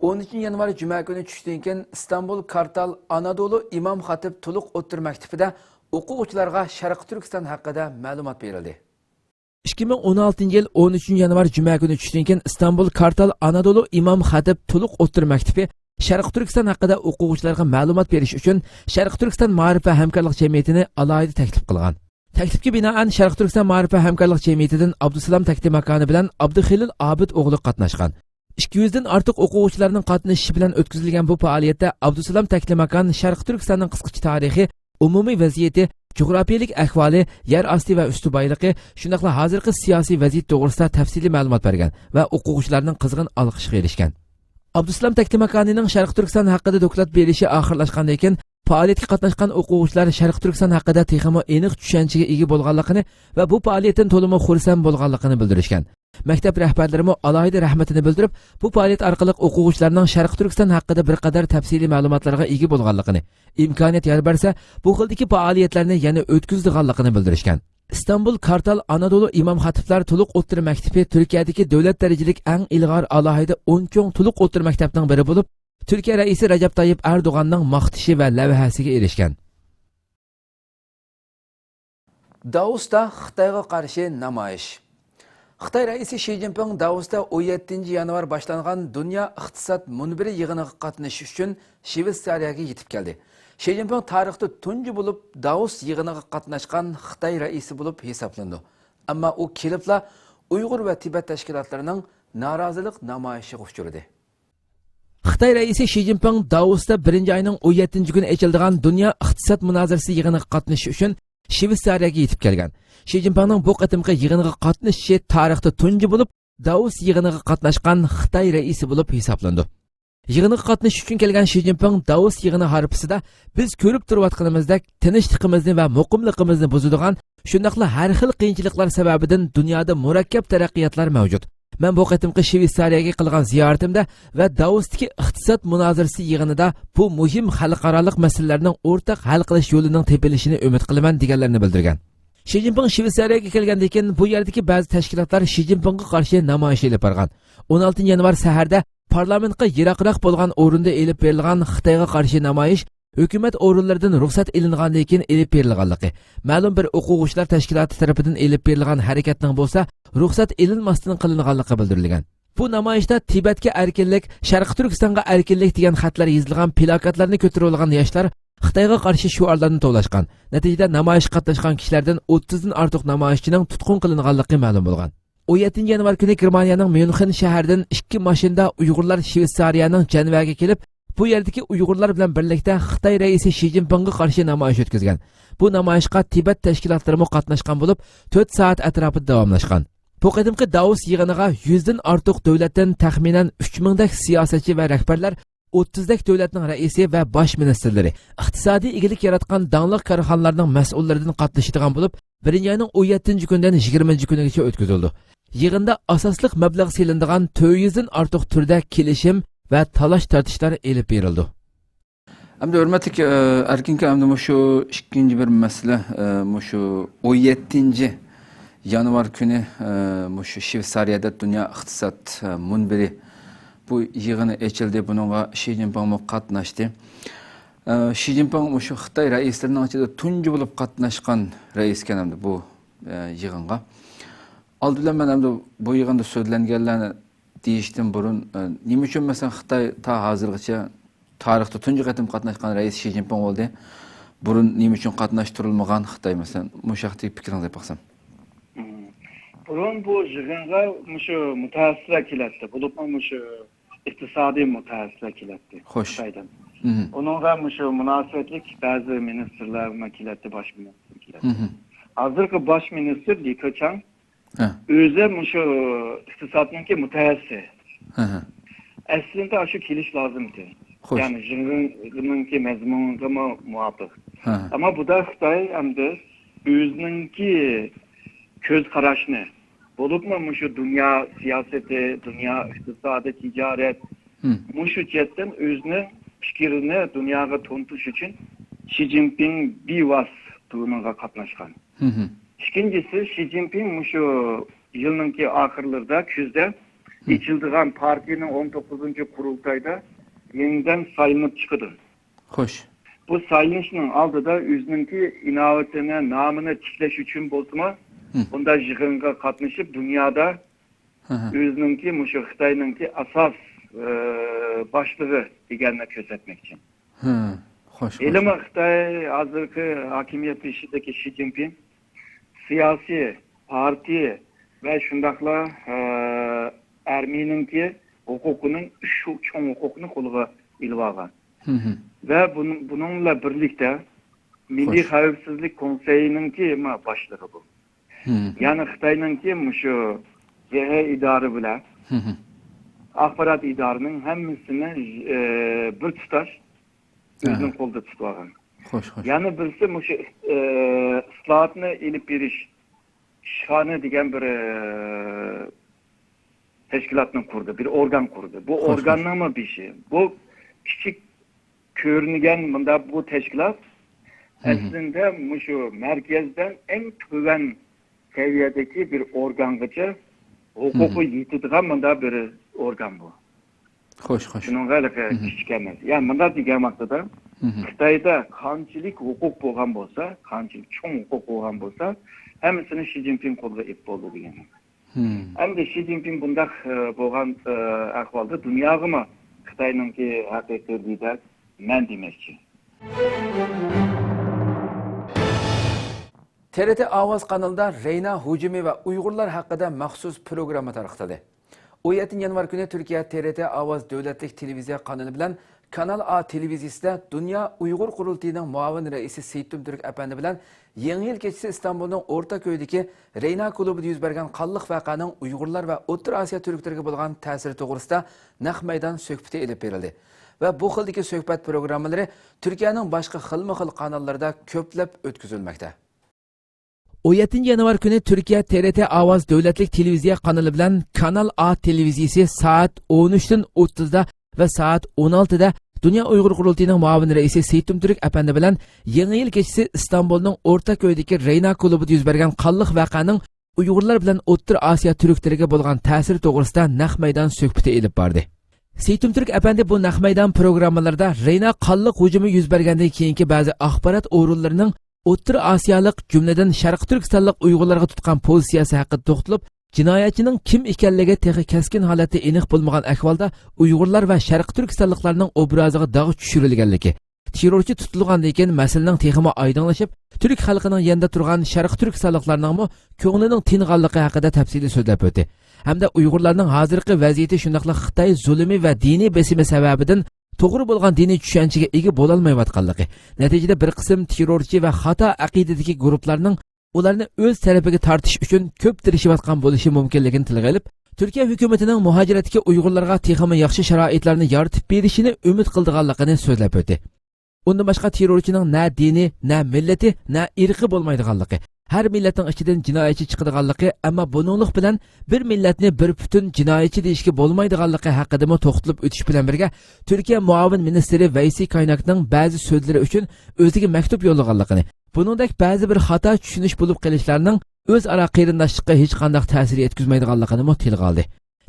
ئون ئۈچىنچى يانۋار جۈمە كۈنى چۈشتىن كېيىن ئىستانبۇل كارتال ئانادولۇ ئىمام خاتىپ تولۇق ئوتتۇرا مەكتىپىدە ئوقۇغۇچىلارغا شەرقىي تۈركىستان ھەققىدە مەلۇمات بېرىلدى. ئىككى مىڭ ئون ئالتىنچى يىل ئون ئۈچىنچى يانۋار جۈمە كۈنى چۈشتىن كېيىن ئىستانبۇل كارتال ئانادولۇ ئىمام خاتىپ تولۇق ئوتتۇرا مەكتىپى شەرقىي تۈركىستان ھەققىدە ئوقۇغۇچىلارغا مەلۇمات بېرىش ئۈچۈن شەرقىي تۈركىستان مائارىپ ۋە ھەمكارلىق جەمئىيىتىنى ئالاھىدە تەكلىپ قىلغان. تەكلىپكە بىنائەن، شەرقىي تۈركىستان مائارىپ ۋە ھەمكارلىق جەمئىيىتىدىن ئابدۇسالام تەكلىماكانى بىلەن ئابدۇخېلىل ئابىد ئوغلى قاتناشقان. ئىككى يۈزدىن ئارتۇق ئوقۇغۇچىلارنىڭ قاتنىشىشى بىلەن ئۆتكۈزۈلگەن بۇ پائالىيەتتە ئابدۇسالام تەكلىماكان شەرقىي تۈركىستاننىڭ قىسقىچە تارىخى، ئومۇمىي ۋەزىيىتى، جۇغراپىيەلىك ئەھۋالى، يەر ئاستى ۋە ئۈستى بايلىقى، شۇنداقلا ھازىرقى سىياسىي ۋەزىيەت توغرىسىدا تەپسىلىي مەلۇمات بەرگەن ۋە ئوقۇغۇچىلارنىڭ قىزغىن ئالقىشىغا ئېرىشكەن. ئابدۇسالام تەكلىماكانىنىڭ شەرقىي تۈركىستان ھەققىدە دوكلات بېرىشى ئاخىرلاشقاندىن كېيىن، پائالىيەتكە قاتناشقان ئوقۇغۇچىلار شەرقىي تۈركىستان ھەققىدە تېخىمۇ ئېنىق چۈشەنچىگە ئىگە بولغانلىقىنى ۋە بۇ پائالىيەتتىن تولىمۇ خۇرسەن بولغانلىقىنى بىلدۈرۈشكەن. مەكتەپ رەھبەرلىرىمۇ ئالاھىدە رەھمىتىنى بىلدۈرۈپ، بۇ پائالىيەت ئارقىلىق ئوقۇغۇچىلارنىڭ شەرقىي تۈركىستان ھەققىدە بىر قەدەر تەپسىلىي مەلۇماتلارغا ئىگە بولغانلىقىنى، ئىمكانىيەت يار بەرسە، بۇ خىلدىكى پائالىيەتلەرنى يەنە ئۆتكۈزىدىغانلىقىنى بىلدۈرۈشكەن. ئىستانبۇل كارتال ئانادولۇ ئىمام خاتىپلار تولۇق ئوتتۇرا مەكتىپى تۈركىيەدىكى دۆلەت دەرىجىلىك ئەڭ ئىلغار ئالاھىدە ئون چوڭ تولۇق ئوتتۇرا مەكتەپنىڭ بىرى بولۇپ، تۈركىيە رەئىسى رەجەپ تايىپ ئەردوغاننىڭ ماختىشى ۋە لەۋھەسىگە ئېرىشكەن. داۋۇستا خىتايغا قارشى نامايىش. خىتاي رەئىسى شى جىنپىڭ داۋوستا ئون يەتتىنچى يانۋار باشلانغان دۇنيا ئىقتىساد مۇنبىرى يىغىنىغا قاتنىشىش ئۈچۈن شىۋېتسارىيەگە يېتىپ كەلدى. شى جىنپىڭ تارىختا تۇنجى بولۇپ داۋوس يىغىنىغا قاتناشقان خىتاي رەئىسى بولۇپ ھېسابلىنىدۇ. ئەمما ئۇ كېلىپلا ئۇيغۇر ۋە تىبەت تەشكىلاتلىرىنىڭ نارازىلىق نامايىشىغا ئۇچرىدى. خىتاي رەئىسى شى جىنپىڭ داۋوستا بىرىنچى ئاينىڭ ئون يەتتىنچى كۈنى ئېچىلىدىغان دۇنيا ئىقتىساد مۇنازىرىسى يىغىنىغا قاتنىشىش ئۈچۈن شىۋېتسارىيەگە يېتىپ كەلگەن. شى جىنپىڭنىڭ بۇ قېتىمقى يىغىنغا قاتنىشىشى تارىختا تۇنجى بولۇپ، داۋوس يىغىنىغا قاتناشقان خىتاي رەئىسى بولۇپ ھېسابلىنىدۇ. يىغىنغا قاتنىشىش ئۈچۈن كەلگەن شى جىنپىڭ داۋوس يىغىنى ھارپىسىدا بىز كۆرۈپ تۇرۇۋاتقىنىمىزدەك تىنچلىقىمىزنى ۋە مۇقىملىقىمىزنى بۇزىدىغان، شۇنداقلا ھەر خىل قىيىنچىلىقلار سەۋەبىدىن دۇنيادا مۇرەككەپ تەرەققىياتلار مەۋجۇت. مەن بۇ قېتىمقى شىۋېتسارىيەگە قىلغان زىيارىتىمدە ۋە داۋوستىكى ئىقتىساد مۇنازىرىسى يىغىنىدا بۇ مۇھىم خەلقئارالىق مەسىلىلەرنىڭ ئورتاق ھەل قىلىش يولىنىڭ تېپىلىشىنى ئۈمىد قىلىمەن، دېگەنلەرنى بىلدۈرگەن. شى جىنپىڭ شىۋېتسارىيەگە كەلگەندىن كېيىن، بۇ يەردىكى بەزى تەشكىلاتلار شى جىنپىڭغا قارشى نامايىش ئېلىپ بارغان. ئون ئالتىنچى يانۋار سەھەردە پارلامېنتقا يىراقراق بولغان ئورۇندا ئېلىپ بېرىلغان خىتايغا قارشى نامايىش ھۆكۈمەت ئورۇنلىرىدىن رۇخسەت ئېلىنغاندىن كېيىن ئېلىپ بېرىلغانلىقى، مەلۇم بىر ئوقۇغۇچىلار تەشكىلاتى تەرىپىدىن ئېلىپ بېرىلغان ھەرىكەتنىڭ بولسا رۇخسەت ئېلىنماستىن قىلىنغانلىقى بىلدۈرۈلگەن. بۇ نامايىشتا تىبەتكە ئەركىنلىك، شەرقىي تۈركىستانغا ئەركىنلىك دېگەن خەتلەر يېزىلغان پىلاكاتلارنى كۆتۈرۈۋالغان ياشلار خىتايغا قارشى شوئارلارنى توۋلاشقان. نەتىجىدە نامايىشقا قاتناشقان كىشىلەردىن ئوتتۇزدىن ئارتۇق نامايىشچىنىڭ تۇتقۇن قىلىنغانلىقى مەلۇم بولغان. ئون يەتتىنچى يانۋار كۈنى گېرمانىيەنىڭ ميۇنخېن شەھىرىدىن ئىككى ماشىنىدا ئۇيغۇرلار شىۋېتسارىيەنىڭ جەنۋەگە كېلىپ، بۇ يەردىكى ئۇيغۇرلار بىلەن بىرلىكتە خىتاي رەئىسى شى جىنپىڭغا قارشى نامايىش ئۆتكۈزگەن. بۇ نامايىشقا تىبەت تەشكىلاتلىرىمۇ قاتناشقان بولۇپ، تۆت سائەت ئەتراپىدا داۋاملاشقان. بۇ قېتىمقى داۋوس يىغىنىغا يۈزدىن ئارتۇق دۆلەتتىن تەخمىنەن ئۈچ مىڭدەك سىياسەتچى ۋە رەھبەرلەر، ئوتتۇزدەك دۆلەتنىڭ رەئىسى ۋە باش مىنىستىرلىرى، ئىقتىسادىي ئىگىلىك ياراتقان داڭلىق كارخانىلارنىڭ مەسئۇللىرىدىن قاتنىشىدىغان بولۇپ، بىرىنچى ئاينىڭ ئون يەتتىنچى كۈنىدىن يىگىرمىنچى كۈنىگىچە ئۆتكۈزۈلىدۇ. يىغىندا ئاساسلىق مەبلەغ سېلىنىدىغان تۆت يۈزدىن ئارتۇق تۈردە كېلىشىم ۋە تالاش-تارتىشلار ئېلىپ بېرىلىدۇ. ئەمدى ھۆرمەتلىك، ئە، ئەركىنكە، ئەمدى مۇشۇ ئىككىنچى بىر مەسىلە، ئە، مۇشۇ ئون يەتتىنچى يانۋار كۈنى، ئە، مۇشۇ شۋېتسارىيەدە دۇنيا ئىقتىساد، ئە، مۇنبىرى بۇ يىغىنى ئېچىلدى. بۇنىڭغا شى جىنپىڭمۇ قاتناشتى. ئە، شى جىنپىڭ مۇشۇ خىتاي رەئىسلىرىنىڭ ئىچىدە تۇنجى بولۇپ قاتناشقان رەئىس ئىكەن ئەمدى بۇ، ئە، يىغىنغا. ئالدى بىلەن مەن ئەمدى بۇ يىغىندا سۆزلەنگەنلەرنى دېيىشتىن بۇرۇن، ئە، نېمە ئۈچۈن مەسىلەن خىتاي تا ھازىرغىچە تارىختا تۇنجى قېتىم قاتناشقان رەئىس شى جىنپىڭ بولدى؟ بۇرۇن نېمە ئۈچۈن قاتناشتۇرۇلمىغان خىتاي مەسىلەن؟ مۇشۇ ھەقتىكى پىكرىڭىزنى ئېيتىپ باقسام. مم. بۇرۇن بۇ يىغىنغا مۇشۇ مۇتەخەسسىسلەر كېلەتتى، بولۇپمۇ مۇشۇ ئىقتىسادىي مۇتەخەسسىسلەر كېلەتتى خوش. خىتايدىن. مم. ئۇنىڭغا مۇشۇ مۇناسىۋەتلىك بەزى مىنىستىرلەرمۇ كېلەتتى، باش مىنىستىر كېلەتتى. مم. ھازىرقى باش مىنىستىر لى كېچياڭ ھە. ئۆزى مۇشۇ ئىقتىسادنىڭكى مۇتەخەسسىسى. ھە، ھە. ئەسلىدە شۇ كېلىش لازىمتى. خوش. يەنى يىغىننىڭكى مەزمۇنىغىمۇ مۇۋاپىق. ھە، ھە. ئەمما بۇدا خىتاي ئەمدى ئۆزىنىڭكى كۆز قاراشنى، بولۇپمۇ مۇشۇ دۇنيا سىياسىتى، دۇنيا ئىقتىسادى، تىجارەت، ھىم. مۇشۇ جەھەتتىن ئۆزىنىڭ پىكرىنى دۇنياغا تونۇتۇش ئۈچۈن شى جىنپىڭ بىۋاسىتە بۇنىڭغا قاتناشقان. ھىم، ھىم. ئىككىنچىسى، شى جىنپىڭ مۇشۇ يىلنىڭكى ئاخىرلىرىدا، كۈزدە ھىم. ئېچىلىدىغان پارتىيىنىڭ ئون توققۇزىنچى قۇرۇلتايدا يېڭىدىن سايلىنىپ چىقىدۇ. خوش. بۇ سايلىنىشنىڭ ئالدىدا ئۆزىنىڭكى ئىناۋىتىنى، نامىنى تىكلەش ئۈچۈن بولسىمۇ، ھىم. بۇنداق يىغىنغا قاتنىشىپ، دۇنيادا ھە، ھە. ئۆزىنىڭكى مۇشۇ خىتاينىڭكى ئاساس، ئە، باشلىقى دېگەننى كۆرسەتمەكچى. ھە، خوش، خوش. ھېلىمۇ خىتاي ھازىرقى ھاكىمىيەت بېشىدىكى شى جىنپىڭ سىياسىي پارتىيە ۋە شۇنداقلا، ئە، ئارمىيىنىڭكى ھوقۇقىنىڭ ئۈچ چوڭ ھوقۇقنى قولىغا ئېلىۋالغان. ھىم، ھىم. ۋە بۇنىڭ، بۇنىڭ بىلەن بىرلىكتە مىللىي خوش. خەۋپسىزلىك كونسېيىنىڭكى ما باشلىقى بۇ. ھىم. يەنى خىتاينىڭكى مۇشۇ جې ھې ئىدارە بىلەن ھىم، ھىم. ئاخبارات ئىدارىنىڭ ھەممىسىنى، ئە، بىر تۇتاش ئۆزىنىڭ ئەھە. قولىدا تۇتۇۋالغان. خوش، خوش. يەنە بىرسى مۇشۇ، ئە، ئىسلاھاتنى ئېلىپ بېرىش ئىشخانا دېگەن بىر، ئە، تەشكىلاتنى قۇردى، بىر ئورگان قۇردى. بۇ خوش، خوش. ئورگاننىڭمۇ بېشى. بۇ كىچىك كۆرۈنگەن مۇنداق بۇ تەشكىلات ھىم، ھىم. ئەسلىدە مۇشۇ مەركەزدىن ئەڭ تۆۋەن سەۋىيەدىكى بىر ئورگانغىچە ھوقۇقى ھىم، ھىم. يېتىدىغان مۇنداق بىر ئورگان بۇ. خوش، خوش. شۇنىڭغا ھېلىقى ھىم، ھىم. كىچىك ئەمەس. يا مۇنداق دېگەن ۋاقتىدا ھىم، ھىم. خىتايدا قانچىلىك ھوقۇق بولغان بولسا، قانچىلىك چوڭ ھوقۇق بولغان بولسا، ھەممىسىنى شى جىنپىڭ قولىغا ئېلىپ بولدى دېگەن. مم. ئەمدى شى جىنپىڭ بۇنداق، ئە، بولغان، ئە، ئەھۋالدا دۇنياغىمۇ خىتاينىڭكى ھەقىقىي لىدەر مەن دېمەكچى. تې رې تې ئاۋاز قانىلىدا رېينا ھۇجۇمى ۋە ئۇيغۇرلار ھەققىدە مەخسۇس پروگرامما تارقىتىلدى. ئون يەتتىنچى يانۋار كۈنى تۈركىيە تې رې تې ئاۋاز دۆلەتلىك تېلېۋىزىيە قانىلى بىلەن كانال ئا تېلېۋىزىيىسىدە دۇنيا ئۇيغۇر قۇرۇلتىيىنىڭ مۇئاۋىن رەئىسى سېيىتتۇم تۈرك ئەپەندى بىلەن يېڭى يىل كېچىسى ئىستانبۇلنىڭ ئورتا كويىدىكى رېينا كۇلۇبىدا يۈز بەرگەن قانلىق ۋەقەنىڭ ئۇيغۇرلار ۋە ئوتتۇرا ئاسىيا تۈركلىرىگە بولغان تەسىرى توغرىسىدا نەق مەيدان سۆھبىتى ئېلىپ بېرىلدى ۋە بۇ خىلدىكى سۆھبەت پروگراممىلىرى تۈركىيەنىڭ باشقا خىلمۇ خىل قاناللىرىدا كۆپلەپ ئۆتكۈزۈلمەكتە. ئون يەتتىنچى يانۋار كۈنى تۈركىيە تې رې تې ئاۋاز دۆلەتلىك تېلېۋىزىيە قانىلى بىلەن كانال ئا تېلېۋىزىيىسى سائەت ئون ئۈچتىن ئوتتۇزدا ۋە سائەت ئون ئالتىدا دۇنيا ئۇيغۇر قۇرۇلتىيىنىڭ مۇئاۋىن رەئىسى سېيىتتۇم تۈرك ئەپەندى بىلەن يېڭى يىل كېچىسى ئىستانبۇلنىڭ ئورتا كويىدىكى رېينا كۇلۇبىدا يۈز بەرگەن قانلىق ۋەقەنىڭ ئۇيغۇرلار بىلەن ئوتتۇرا ئاسىيا تۈركلىرىگە بولغان تەسىرى توغرىسىدا نەق مەيدان سۆھبىتى ئېلىپ باردى. سېيىتتۇم تۈرك ئەپەندى بۇ نەق مەيدان پروگراممىلىرىدا رېينا قانلىق ھۇجۇمى يۈز بەرگەندىن كېيىنكى بەزى ئاخبارات ئورۇنلىرىنىڭ ئوتتۇرا ئاسىيالىق، جۈملىدىن شەرقىي تۈركىستانلىق ئۇيغۇرلارغا تۇتقان پوزىتسىيەسى ھەققىدە توختىلىپ، جىنايەتچىنىڭ كىم ئىكەنلىكى تېخى كەسكىن ھالەتتە ئېنىق بولمىغان ئەھۋالدا ئۇيغۇرلار ۋە شەرقىي تۈركىستانلىقلارنىڭ ئوبرازىغا داغ چۈشۈرۈلگەنلىكى، تېررورچى تۇتۇلغاندىن كېيىن مەسىلىنىڭ تېخىمۇ ئايدىڭلىشىپ، تۈرك خەلقىنىڭ يېنىدا تۇرغان شەرقىي تۈركىستانلىقلارنىڭمۇ كۆڭلىنىڭ تىنغانلىقى ھەققىدە تەپسىلىي سۆزلەپ ئۆتتى. ھەمدە ئۇيغۇرلارنىڭ ھازىرقى ۋەزىيىتى، شۇنداقلا خىتاي زۇلۇمى ۋە دىنىي بېسىمى سەۋەبىدىن توغرا بولغان دىنىي چۈشەنچىگە ئىگە بولالمايۋاتقانلىقى، نەتىجىدە بىر قىسىم تېررورچى ۋە خاتا ئەقىدىدىكى گۇرۇپپىلارنىڭ ئۇلارنى ئۆز تەرىپىگە تارتىش ئۈچۈن كۆپ تىرىشىۋاتقان بولۇشى مۇمكىنلىكىنى تىلغا ئېلىپ، تۈركىيە ھۆكۈمىتىنىڭ مۇھاجىرەتتىكى ئۇيغۇرلارغا تېخىمۇ ياخشى شارائىتلارنى يارىتىپ بېرىشىنى ئۈمىد قىلىدىغانلىقىنى سۆزلەپ ئۆتتى. ئۇندىن باشقا، تېررورچىنىڭ نە دىنى، نە مىللىتى، نە ئىرقى بولمايدىغانلىقى، ھەر مىللەتنىڭ ئىچىدىن جىنايەتچى چىقىدىغانلىقى، ئەمما بۇنىڭلىق بىلەن بىر مىللەتنى بىر پۈتۈن جىنايەتچى دېيىشكە بولمايدىغانلىقى ھەققىدىمۇ توختىلىپ ئۆتۈش بىلەن بىرگە، تۈركىيە مۇئاۋىن مىنىستىرى ۋەيسى كايناكنىڭ بەزى سۆزلىرى ئۈچۈن ئۆزىگە مەكتۇپ يوللىغانلىقىنى، بۇنىڭدەك بەزى بىر خاتا چۈشىنىش بولۇپ قېلىشلارنىڭ ئۆزئارا قېرىنداشلىققا ھېچقانداق تەسىر يەتكۈزمەيدىغانلىقىنىمۇ تىلغا ئالدى.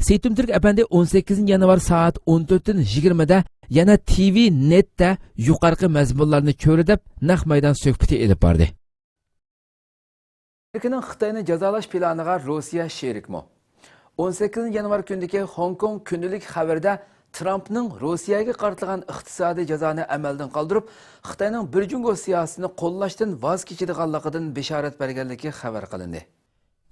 سېيىتتۇم تۈرك ئەپەندى ئون سەككىزىنچى يانۋار سائەت ئون تۆتتىن يىگىرمىدە يەنە تىۋى نېتتە يۇقىرىقى مەزمۇنلارنى چۆرىدەپ، نەق مەيدان سۆھبىتى ئېلىپ باردى. ئامېرىكىنىڭ خىتاينى جازالاش پىلانىغا روسىيە شېرىكمۇ؟ ئون سەككىزىنچى يانۋار كۈنىدىكى خوڭكوڭ كۈندىلىك خەۋىرىدە ترامپنىڭ روسىيەگە قارىتىلغان ئىقتىسادىي جازانى ئەمەلدىن قالدۇرۇپ، خىتاينىڭ بىر جۇڭگو سىياسىتىنى قوللاشتىن ۋاز كېچىدىغانلىقىدىن بېشارەت بەرگەنلىكى خەۋەر قىلىندى.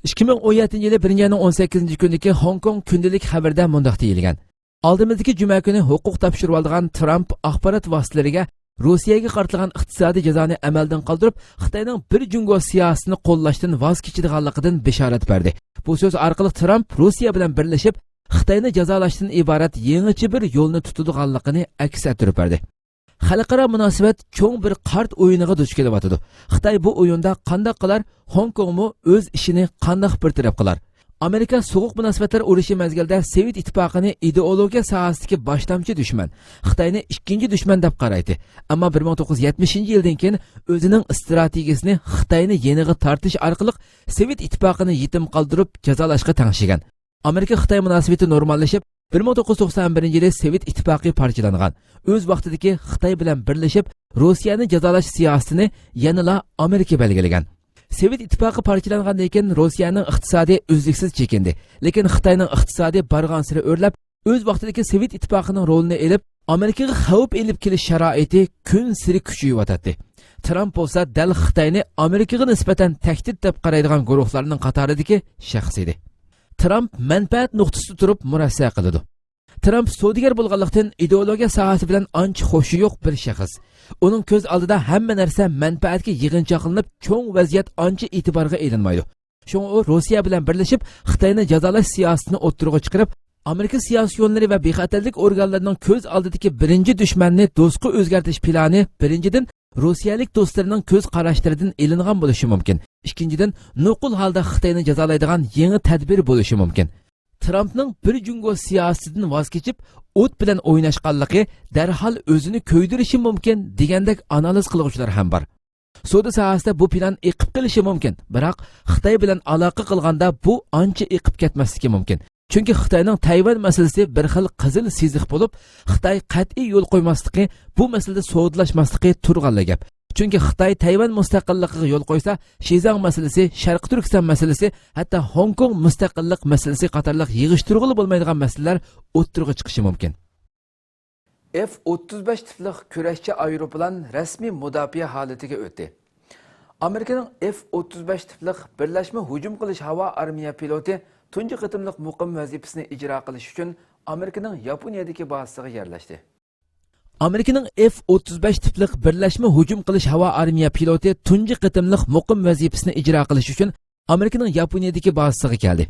ئىككى مىڭ ئون يەتتىنچى يىلى بىرىنچى ئاينىڭ ئون سەككىزىنچى كۈنىدىكى خوڭكوڭ كۈندىلىك خەۋىرىدە مۇنداق دېيىلگەن: ئالدىمىزدىكى جۈمە كۈنى ھوقۇق تاپشۇرۇۋالىدىغان ترامپ ئاخبارات ۋاسىتىلىرىگە روسىيەگە قارىتىلغان ئىقتىسادىي جازانى ئەمەلدىن قالدۇرۇپ، خىتاينىڭ بىر جۇڭگو سىياسىتىنى قوللاشتىن ۋاز كېچىدىغانلىقىدىن بېشارەت بەردى. بۇ سۆز ئارقىلىق ترامپ روسىيە بىلەن بىرلىشىپ، خىتاينى جازالاشتىن ئىبارەت يېڭىچە بىر يولنى تۇتىدىغانلىقىنى ئەكس ئەتتۈرۈپ بەردى. خەلقئارا مۇناسىۋەت چوڭ بىر قارت ئويۇنىغا دۇچ كېلىۋاتىدۇ. خىتاي بۇ ئويۇندا قانداق قىلار، خوڭكوڭمۇ ئۆز ئىشىنى قانداق بىر تەرەپ قىلار؟ ئامېرىكا سوغۇق مۇناسىۋەتلەر ئۇرۇشى مەزگىلىدە سوۋېت ئىتتىپاقىنى ئىدېئولوگىيە ساھەسىدىكى باشلامچى دۈشمەن، خىتاينى ئىككىنچى دۈشمەن دەپ قارايتتى. ئەمما بىر مىڭ توققۇز يۈز يەتمىشىنچى يىلدىن كېيىن ئۆزىنىڭ ئىستراتېگىيىسىنى خىتاينى يېنىغا تارتىش ئارقىلىق سوۋېت ئىتتىپاقىنى يېتىم قالدۇرۇپ جازالاشقا تەڭشىگەن. ئامېرىكا-خىتاي مۇناسىۋىتى نورماللىشىپ، بىر مىڭ توققۇز يۈز توقسان بىرىنچى يىلى سوۋېت ئىتتىپاقى پارچىلانغان. ئۆز ۋاقتىدىكى خىتاي بىلەن بىرلىشىپ، روسىيەنى جازالاش سىياسىتىنى يەنىلا ئامېرىكا بەلگىلىگەن. سوۋېت ئىتتىپاقى پارچىلانغاندىن كېيىن روسىيەنىڭ ئىقتىسادى ئۈزلۈكسىز چېكىندى. لېكىن خىتاينىڭ ئىقتىسادى بارغانسېرى ئۆرلەپ، ئۆز ۋاقتىدىكى سوۋېت ئىتتىپاقىنىڭ رولىنى ئېلىپ، ئامېرىكىغا خەۋپ ئېلىپ كېلىش شارائىتى كۈنسېرى كۈچىيىۋاتاتتى. ترامپ بولسا دەل خىتاينى ئامېرىكىغا نىسبەتەن تەھدىت دەپ قارايدىغان گۇرۇھلارنىڭ قاتارىدىكى شەخس ئىدى. ترامپ مەنپەئەت نۇقتىسىدا تۇرۇپ مۇرەسسە قىلىدۇ. ترامپ سودىگەر بولغانلىقتىن، ئىدېئولوگىيە ساھەسى بىلەن ئانچە خوشى يوق بىر شەخس. ئۇنىڭ كۆز ئالدىدا ھەممە نەرسە مەنپەئەتكە يىغىنچاقلىنىپ، چوڭ ۋەزىيەت ئانچە ئېتىبارغا ئېلىنمايدۇ. شۇڭا ئۇ روسىيە بىلەن بىرلىشىپ، خىتاينى جازالاش سىياسىتىنى ئوتتۇرىغا چىقىرىپ، ئامېرىكا سىياسىيونلىرى ۋە بىخەتەرلىك ئورگانلىرىنىڭ كۆز ئالدىدىكى بىرىنچى دۈشمەننى دوستقا ئۆزگەرتىش پىلانى، بىرىنچىدىن، روسىيەلىك دوستلىرىنىڭ كۆز قاراشلىرىدىن ئېلىنغان بولۇشى مۇمكىن. ئىككىنچىدىن، نوقۇل ھالدا خىتاينى جازالايدىغان يېڭى تەدبىر بولۇشى مۇمكىن. ترامپنىڭ بىر جۇڭگو سىياسىتىدىن ۋاز كېچىپ، ئوت بىلەن ئويناشقانلىقى دەرھال ئۆزىنى كۆيدۈرۈشى مۇمكىن، دېگەندەك ئانالىز قىلغۇچىلار ھەم بار. سودا ساھەسىدە بۇ پىلان ئېقىپ قېلىشى مۇمكىن، بىراق خىتاي بىلەن ئالاقە قىلغاندا بۇ ئانچە ئېقىپ كەتمەسلىكى مۇمكىن. چۈنكى خىتاينىڭ تەيۋەن مەسىلىسى بىر خىل قىزىل سىزىق بولۇپ، خىتاي قەتئىي يول قويماسلىقى، بۇ مەسىلىدە سودىلاشماسلىقى تۇرغانلا گەپ. چۈنكى خىتاي تەيۋەن مۇستەقىللىقىغا يول قويسا، شىزاڭ مەسىلىسى، شەرقىي تۈركىستان مەسىلىسى، ھەتتا خوڭكوڭ مۇستەقىللىق مەسىلىسى قاتارلىق يىغىشتۇرغىلى بولمايدىغان مەسىلىلەر ئوتتۇرىغا چىقىشى مۇمكىن. ئېف ئوتتۇز بەش تىپلىق كۈرەشچى ئايروپىلان رەسمىي مۇداپىئە ھالىتىگە ئۆتتى. ئامېرىكىنىڭ ئېف ئوتتۇز بەش تىپلىق بىرلەشمە ھۇجۇم قىلىش ھاۋا ئارمىيە پىلوتى تۇنجى قېتىملىق مۇقىم ۋەزىپىسىنى ئىجرا قىلىش ئۈچۈن ئامېرىكىنىڭ ياپونىيەدىكى بازىسىغا يەرلەشتى. ئامېرىكىنىڭ ئېف ئوتتۇز بەش تىپلىق بىرلەشمە ھۇجۇم قىلىش ھاۋا ئارمىيە پىلوتى تۇنجى قېتىملىق مۇقىم ۋەزىپىسىنى ئىجرا قىلىش ئۈچۈن ئامېرىكىنىڭ ياپونىيەدىكى بازىسىغا كەلدى.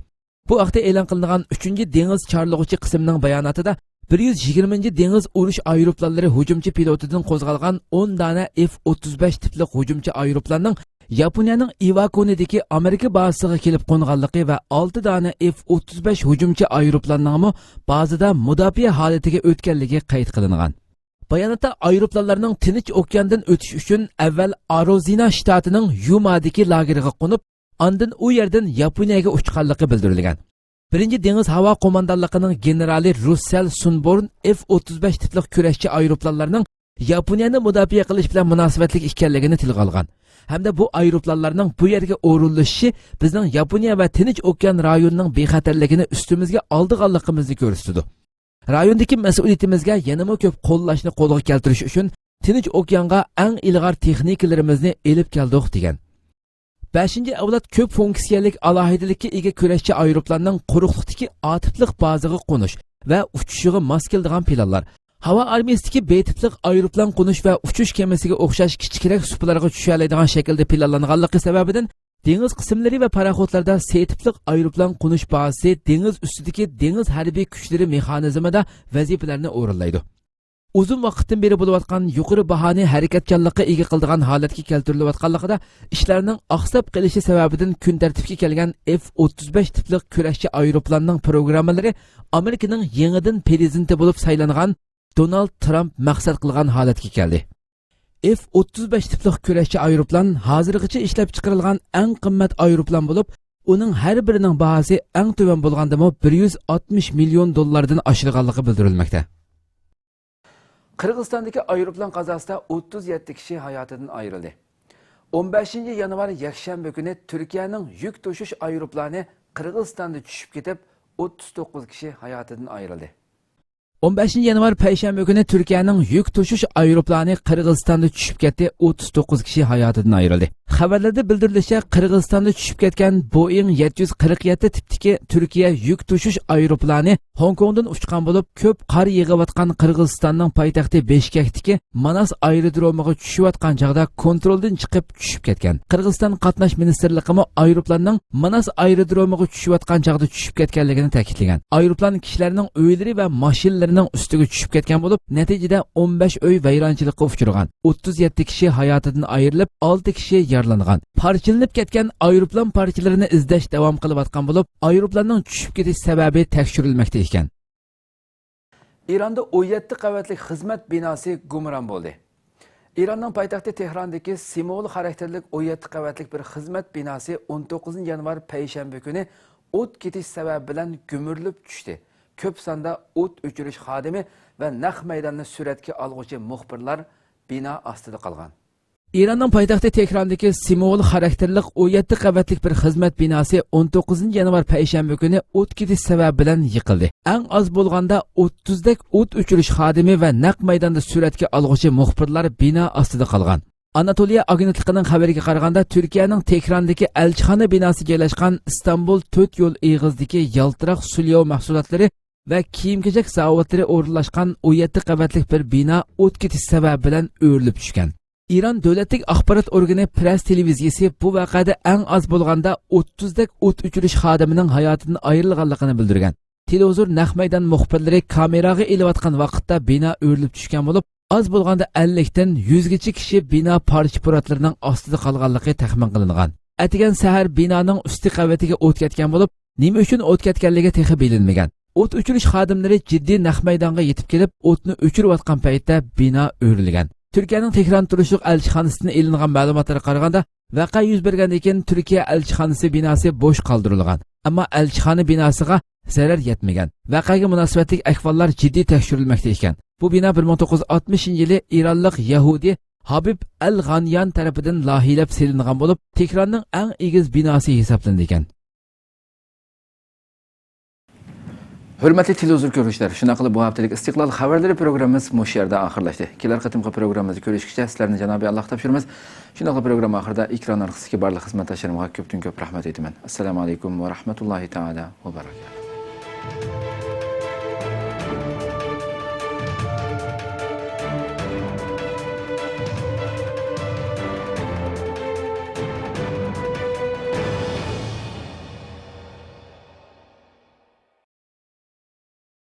بۇ ھەقتە ئېلان قىلىنغان ئۈچىنچى دېڭىز چارلىغۇچى قىسىمنىڭ باياناتىدا، بىر يۈز يىگىرمىنچى دېڭىز ئۇرۇش ئايروپىلانلىرى ھۇجۇمچى پىلوتىدىن قوزغالغان ئون دانە ئېف ئوتتۇز بەش تىپلىق ھۇجۇمچى ئايروپىلاننىڭ ياپونىيەنىڭ ئىۋاكونىدىكى ئامېرىكا بازىسىغا كېلىپ قونغانلىقى ۋە ئالتە دانە ئېف ئوتتۇز بەش ھۇجۇمچى ئايروپىلاننىڭمۇ بازىدا مۇداپىئە ھالىتىگە ئۆتكەنلىكى قەيت قىلىنغان. باياناتتا ئايروپىلانلارنىڭ تىنچ ئوكياندىن ئۆتۈش ئۈچۈن ئەۋۋەل ئاروزىنا شتاتىنىڭ يۇمادىكى لاگېرىغا قونۇپ، ئاندىن ئۇ يەردىن ياپونىيەگە ئۇچقانلىقى بىلدۈرۈلگەن. بىرىنچى دېڭىز ھاۋا قوماندانلىقىنىڭ گېنېرالى رۇسسېل سۇنبورن ئېف ئوتتۇز بەش تىپلىق كۈرەشچى ئايروپىلانلارنىڭ ياپونىيەنى مۇداپىئە قىلىش بىلەن مۇناسىۋەتلىك ئىكەنلىكىنى تىلغا ئالغان ھەمدە بۇ ئايروپىلانلارنىڭ بۇ يەرگە ئورۇنلىشىشى بىزنىڭ ياپونىيە ۋە تىنچ ئوكيان رايونىنىڭ بىخەتەرلىكىنى ئۈستىمىزگە ئالىدىغانلىقىمىزنى كۆرسىتىدۇ. رايوندىكى مەسئۇلىيىتىمىزگە يەنىمۇ كۆپ قوللاشنى قولغا كەلتۈرۈش ئۈچۈن تىنچ ئوكيانغا ئەڭ ئىلغار تېخنىكىلىرىمىزنى ئېلىپ كەلدۇق، دېگەن. بەشىنچى ئەۋلاد كۆپ فۇنكسىيەلىك ئالاھىدىلىككە ئىگە كۈرەشچى ئايروپىلاننىڭ قۇرۇقلۇقتىكى ئاتىپلىق بازىغا قونۇش ۋە ئۇچۇشىغا ماس كېلىدىغان پىلانلار، ھاۋا ئارمىيىسىدىكى بې تىپلىق ئايروپىلان قونۇش ۋە ئۇچۇش كېمىسىگە ئوخشاش كىچىكرەك سۇپىلارغا چۈشەلەيدىغان شەكىلدە پىلانلانغانلىقى سەۋەبىدىن، دېڭىز قىسىملىرى ۋە پاراخوتلاردا سې تىپلىق ئايروپىلان قونۇش بازىسى دېڭىز ئۈستىدىكى دېڭىز ھەربىي كۈچلىرى مېخانىزمىدا ۋەزىپىلەرنى ئورۇنلايدۇ. ئۇزۇن ۋاقىتتىن بېرى بولۇۋاتقان يۇقىرى باھانى ھەرىكەتچانلىققا ئىگە قىلىدىغان ھالەتكە كەلتۈرۈلۈۋاتقانلىقىدا، ئىشلارنىڭ ئاقساپ قېلىشى سەۋەبىدىن كۈن تەرتىپكە كەلگەن ئېف ئوتتۇز بەش تىپلىق كۈرەشچى ئايروپىلاننىڭ پروگراممىلىرى ئامېرىكىنىڭ يېڭىدىن پىرېزىدېنتى بولۇپ سايلانغان دونالد ترامپ مەقسەت قىلغان ھالەتكە كەلدى. ئېف ئوتتۇز بەش تىپلىق كۈرەشچى ئايروپىلان ھازىرغىچە ئىشلەپچىقىرىلغان ئەڭ قىممەت ئايروپىلان بولۇپ، ئۇنىڭ ھەر بىرىنىڭ باھاسى ئەڭ تۆۋەن بولغاندىمۇ بىر يۈز ئاتمىش مىليون دوللاردىن ئاشىدىغانلىقى بىلدۈرۈلمەكتە. قىرغىزىستاندىكى ئايروپىلان قازاسىدا ئوتتۇز يەتتە كىشى ھاياتىدىن ئايرىلدى. ئون بەشىنچى يانۋار يەكشەنبە كۈنى تۈركىيەنىڭ يۈك توشۇش ئايروپىلانى قىرغىزىستاندا چۈشۈپ كېتىپ، ئوتتۇز توققۇز كىشى ھاياتىدىن ئايرىلدى. ئون بەشىنچى يانۋار پەيشەنبە كۈنى تۈركىيەنىڭ يۈك توشۇش ئايروپىلانى قىرغىزىستاندا چۈشۈپ كەتتى، ئوتتۇز توققۇز كىشى ھاياتىدىن ئايرىلدى. خەۋەرلەردە بىلدۈرۈلۈشىچە، قىرغىزىستاندا چۈشۈپ كەتكەن بوئىڭ يەتتە يۈز قىرىق يەتتە تىپتىكى تۈركىيە يۈك توشۇش ئايروپىلانى خوڭكوڭدىن ئۇچقان بولۇپ، كۆپ قار يېغىۋاتقان قىرغىزىستاننىڭ پايتەختى بېشكەكتىكى ماناس ئايرودرومىغا چۈشۈۋاتقان چاغدا كونترولدىن چىقىپ چۈشۈپ كەتكەن. قىرغىزىستان قاتناش مىنىستىرلىقىمۇ ئايروپىلاننىڭ ماناس ئايرودرومىغا چۈشۈۋاتقان چاغدا چۈشۈپ كەتكەنلىكىنى تەكىتلىگەن. ئايروپىلان كىشىلەرنىڭ ئۆيلىرى ۋە ماشىنىلىرىنىڭ ئۈستىگە چۈشۈپ كەتكەن بولۇپ، نەتىجىدە ئون بەش ئۆي ۋەيرانچىلىققا ئۇچرىغان، ئوتتۇز يەتتە كىشى ھاياتىدىن ئايرىلىپ، ئالتە كىشى يارىلانغان. پارچىلىنىپ كەتكەن ئايروپىلان پارچىلىرىنى ئىزدەش داۋام قىلىۋاتقان بولۇپ، ئايروپىلاننىڭ چۈشۈپ كېتىش سەۋەبى تەكشۈرۈلمەكتە ئىكەن. ئىراندا ئون يەتتە قەۋەتلىك خىزمەت بىناسى گۇمران بولدى. ئىراننىڭ پايتەختى تېھراندىكى سىمۋول خاراكتېرلىك ئون يەتتە قەۋەتلىك بىر خىزمەت بىناسى ئون توققۇزىنچى يانۋار پەيشەنبە كۈنى ئوت كېتىش سەۋەبى بىلەن گۈمۈرۈلۈپ چۈشتى. كۆپ ساندا ئوت ئۆچۈرۈش خادىمى ۋە نەق مەيداننى سۈرەتكە ئالغۇچى مۇخبىرلار بىنا ئاستىدا قالغان. ئىراننىڭ پايتەختى تېھراندىكى سىمۋول خاراكتېرلىك ئون يەتتە قەۋەتلىك بىر خىزمەت بىناسى ئون توققۇزىنچى يانۋار پەيشەنبە كۈنى ئوت كېتىش سەۋەبى بىلەن يىقىلدى. ئەڭ ئاز بولغاندا ئوتتۇزدەك ئوت ئۆچۈرۈش خادىمى ۋە نەق مەيداندا سۈرەتكە ئالغۇچى مۇخبىرلار بىنا ئاستىدا قالغان. ئاناتولىيە ئاگېنتلىقىنىڭ خەۋىرىگە قارىغاندا، تۈركىيەنىڭ تېھراندىكى ئەلچىخانا بىناسى جايلاشقان ئىستانبۇل تۆت يول ئېغىزىدىكى يالتىراق سۇلياۋ مەھسۇلاتلىرى ۋە كىيىم-كېچەك زاۋۇتلىرى ئورۇنلاشقان ئون يەتتە قەۋەتلىك بىر بىنا ئوت كېتىش سەۋەبى بىلەن ئۆرۈلۈپ چۈشكەن. ئىران دۆلەتلىك ئاخبارات ئورگىنى پرېس تېلېۋىزىيىسى بۇ ۋەقەدە ئەڭ ئاز بولغاندا ئوتتۇزدەك ئوت ئۆچۈرۈش خادىمىنىڭ ھاياتىدىن ئايرىلغانلىقىنى بىلدۈرگەن. تېلېۋىزور نەق مەيدان مۇخبىرلىرى كامېراغا ئېلىۋاتقان ۋاقىتتا بىنا ئۆرۈلۈپ چۈشكەن بولۇپ، ئاز بولغاندا ئەللىكتىن يۈزگىچە كىشى بىنا پارچە-پۇراتلىرىنىڭ ئاستىدا قالغانلىقى تەخمىن قىلىنغان. ئەتىگەن سەھەر بىنانىڭ ئۈستى قەۋىتىگە ئوت كەتكەن بولۇپ، نېمە ئۈچۈن ئوت كەتكەنلىكى تېخى بىلىنمىگەن. ئوت ئۆچۈرۈش خادىملىرى جىددىي نەق مەيدانغا يېتىپ كېلىپ، ئوتنى ئۆچۈرۈۋاتقان پەيتتە بىنا ئۆرۈلگەن. تۈركىيەنىڭ تېھران تۇرۇشلۇق ئەلچىخانىسىدىن ئېلىنغان مەلۇماتلارغا قارىغاندا، ۋەقە يۈز بەرگەندىن كېيىن تۈركىيە ئەلچىخانىسى بىناسى بوش قالدۇرۇلغان. ئەمما ئەلچىخانا بىناسىغا زەرەر يەتمىگەن. ۋەقەگە مۇناسىۋەتلىك ئەھۋاللار جىددىي تەكشۈرۈلمەكتە ئىكەن. بۇ بىنا بىر مىڭ توققۇز يۈز ئاتمىشىنچى يىلى ئىرانلىق يەھۇدىي ھابىب ئەل غانيان تەرىپىدىن لايىھىلەپ سېلىنغان بولۇپ، تېھراننىڭ ئەڭ ئېگىز بىناسى ھېسابلىنىدىكەن. ھۆرمەتلىك تېلېۋىزور كۆرگۈچىلەر، شۇنداق قىلىپ بۇ ھەپتىلىك ئىستىقلال خەۋەرلىرى پروگراممىمىز مۇشۇ يەردە ئاخىرلاشتى. كېلەر قېتىمقى پروگراممىمىزدا كۆرۈشكىچە سىلەرنى جانابىي ئاللاغا تاپشۇرىمىز. شۇنداقلا پروگرامما ئاخىرىدا ئېكران ئارقىسىدىكى بارلىق خىزمەتداشلىرىمغا كۆپتىن كۆپ رەھمەت ئېيتىمەن. ئەسسالامۇ ئەلەيكۇم ۋە رەھمەتۇللاھى تائالا ۋە بەرەكاتۇھ.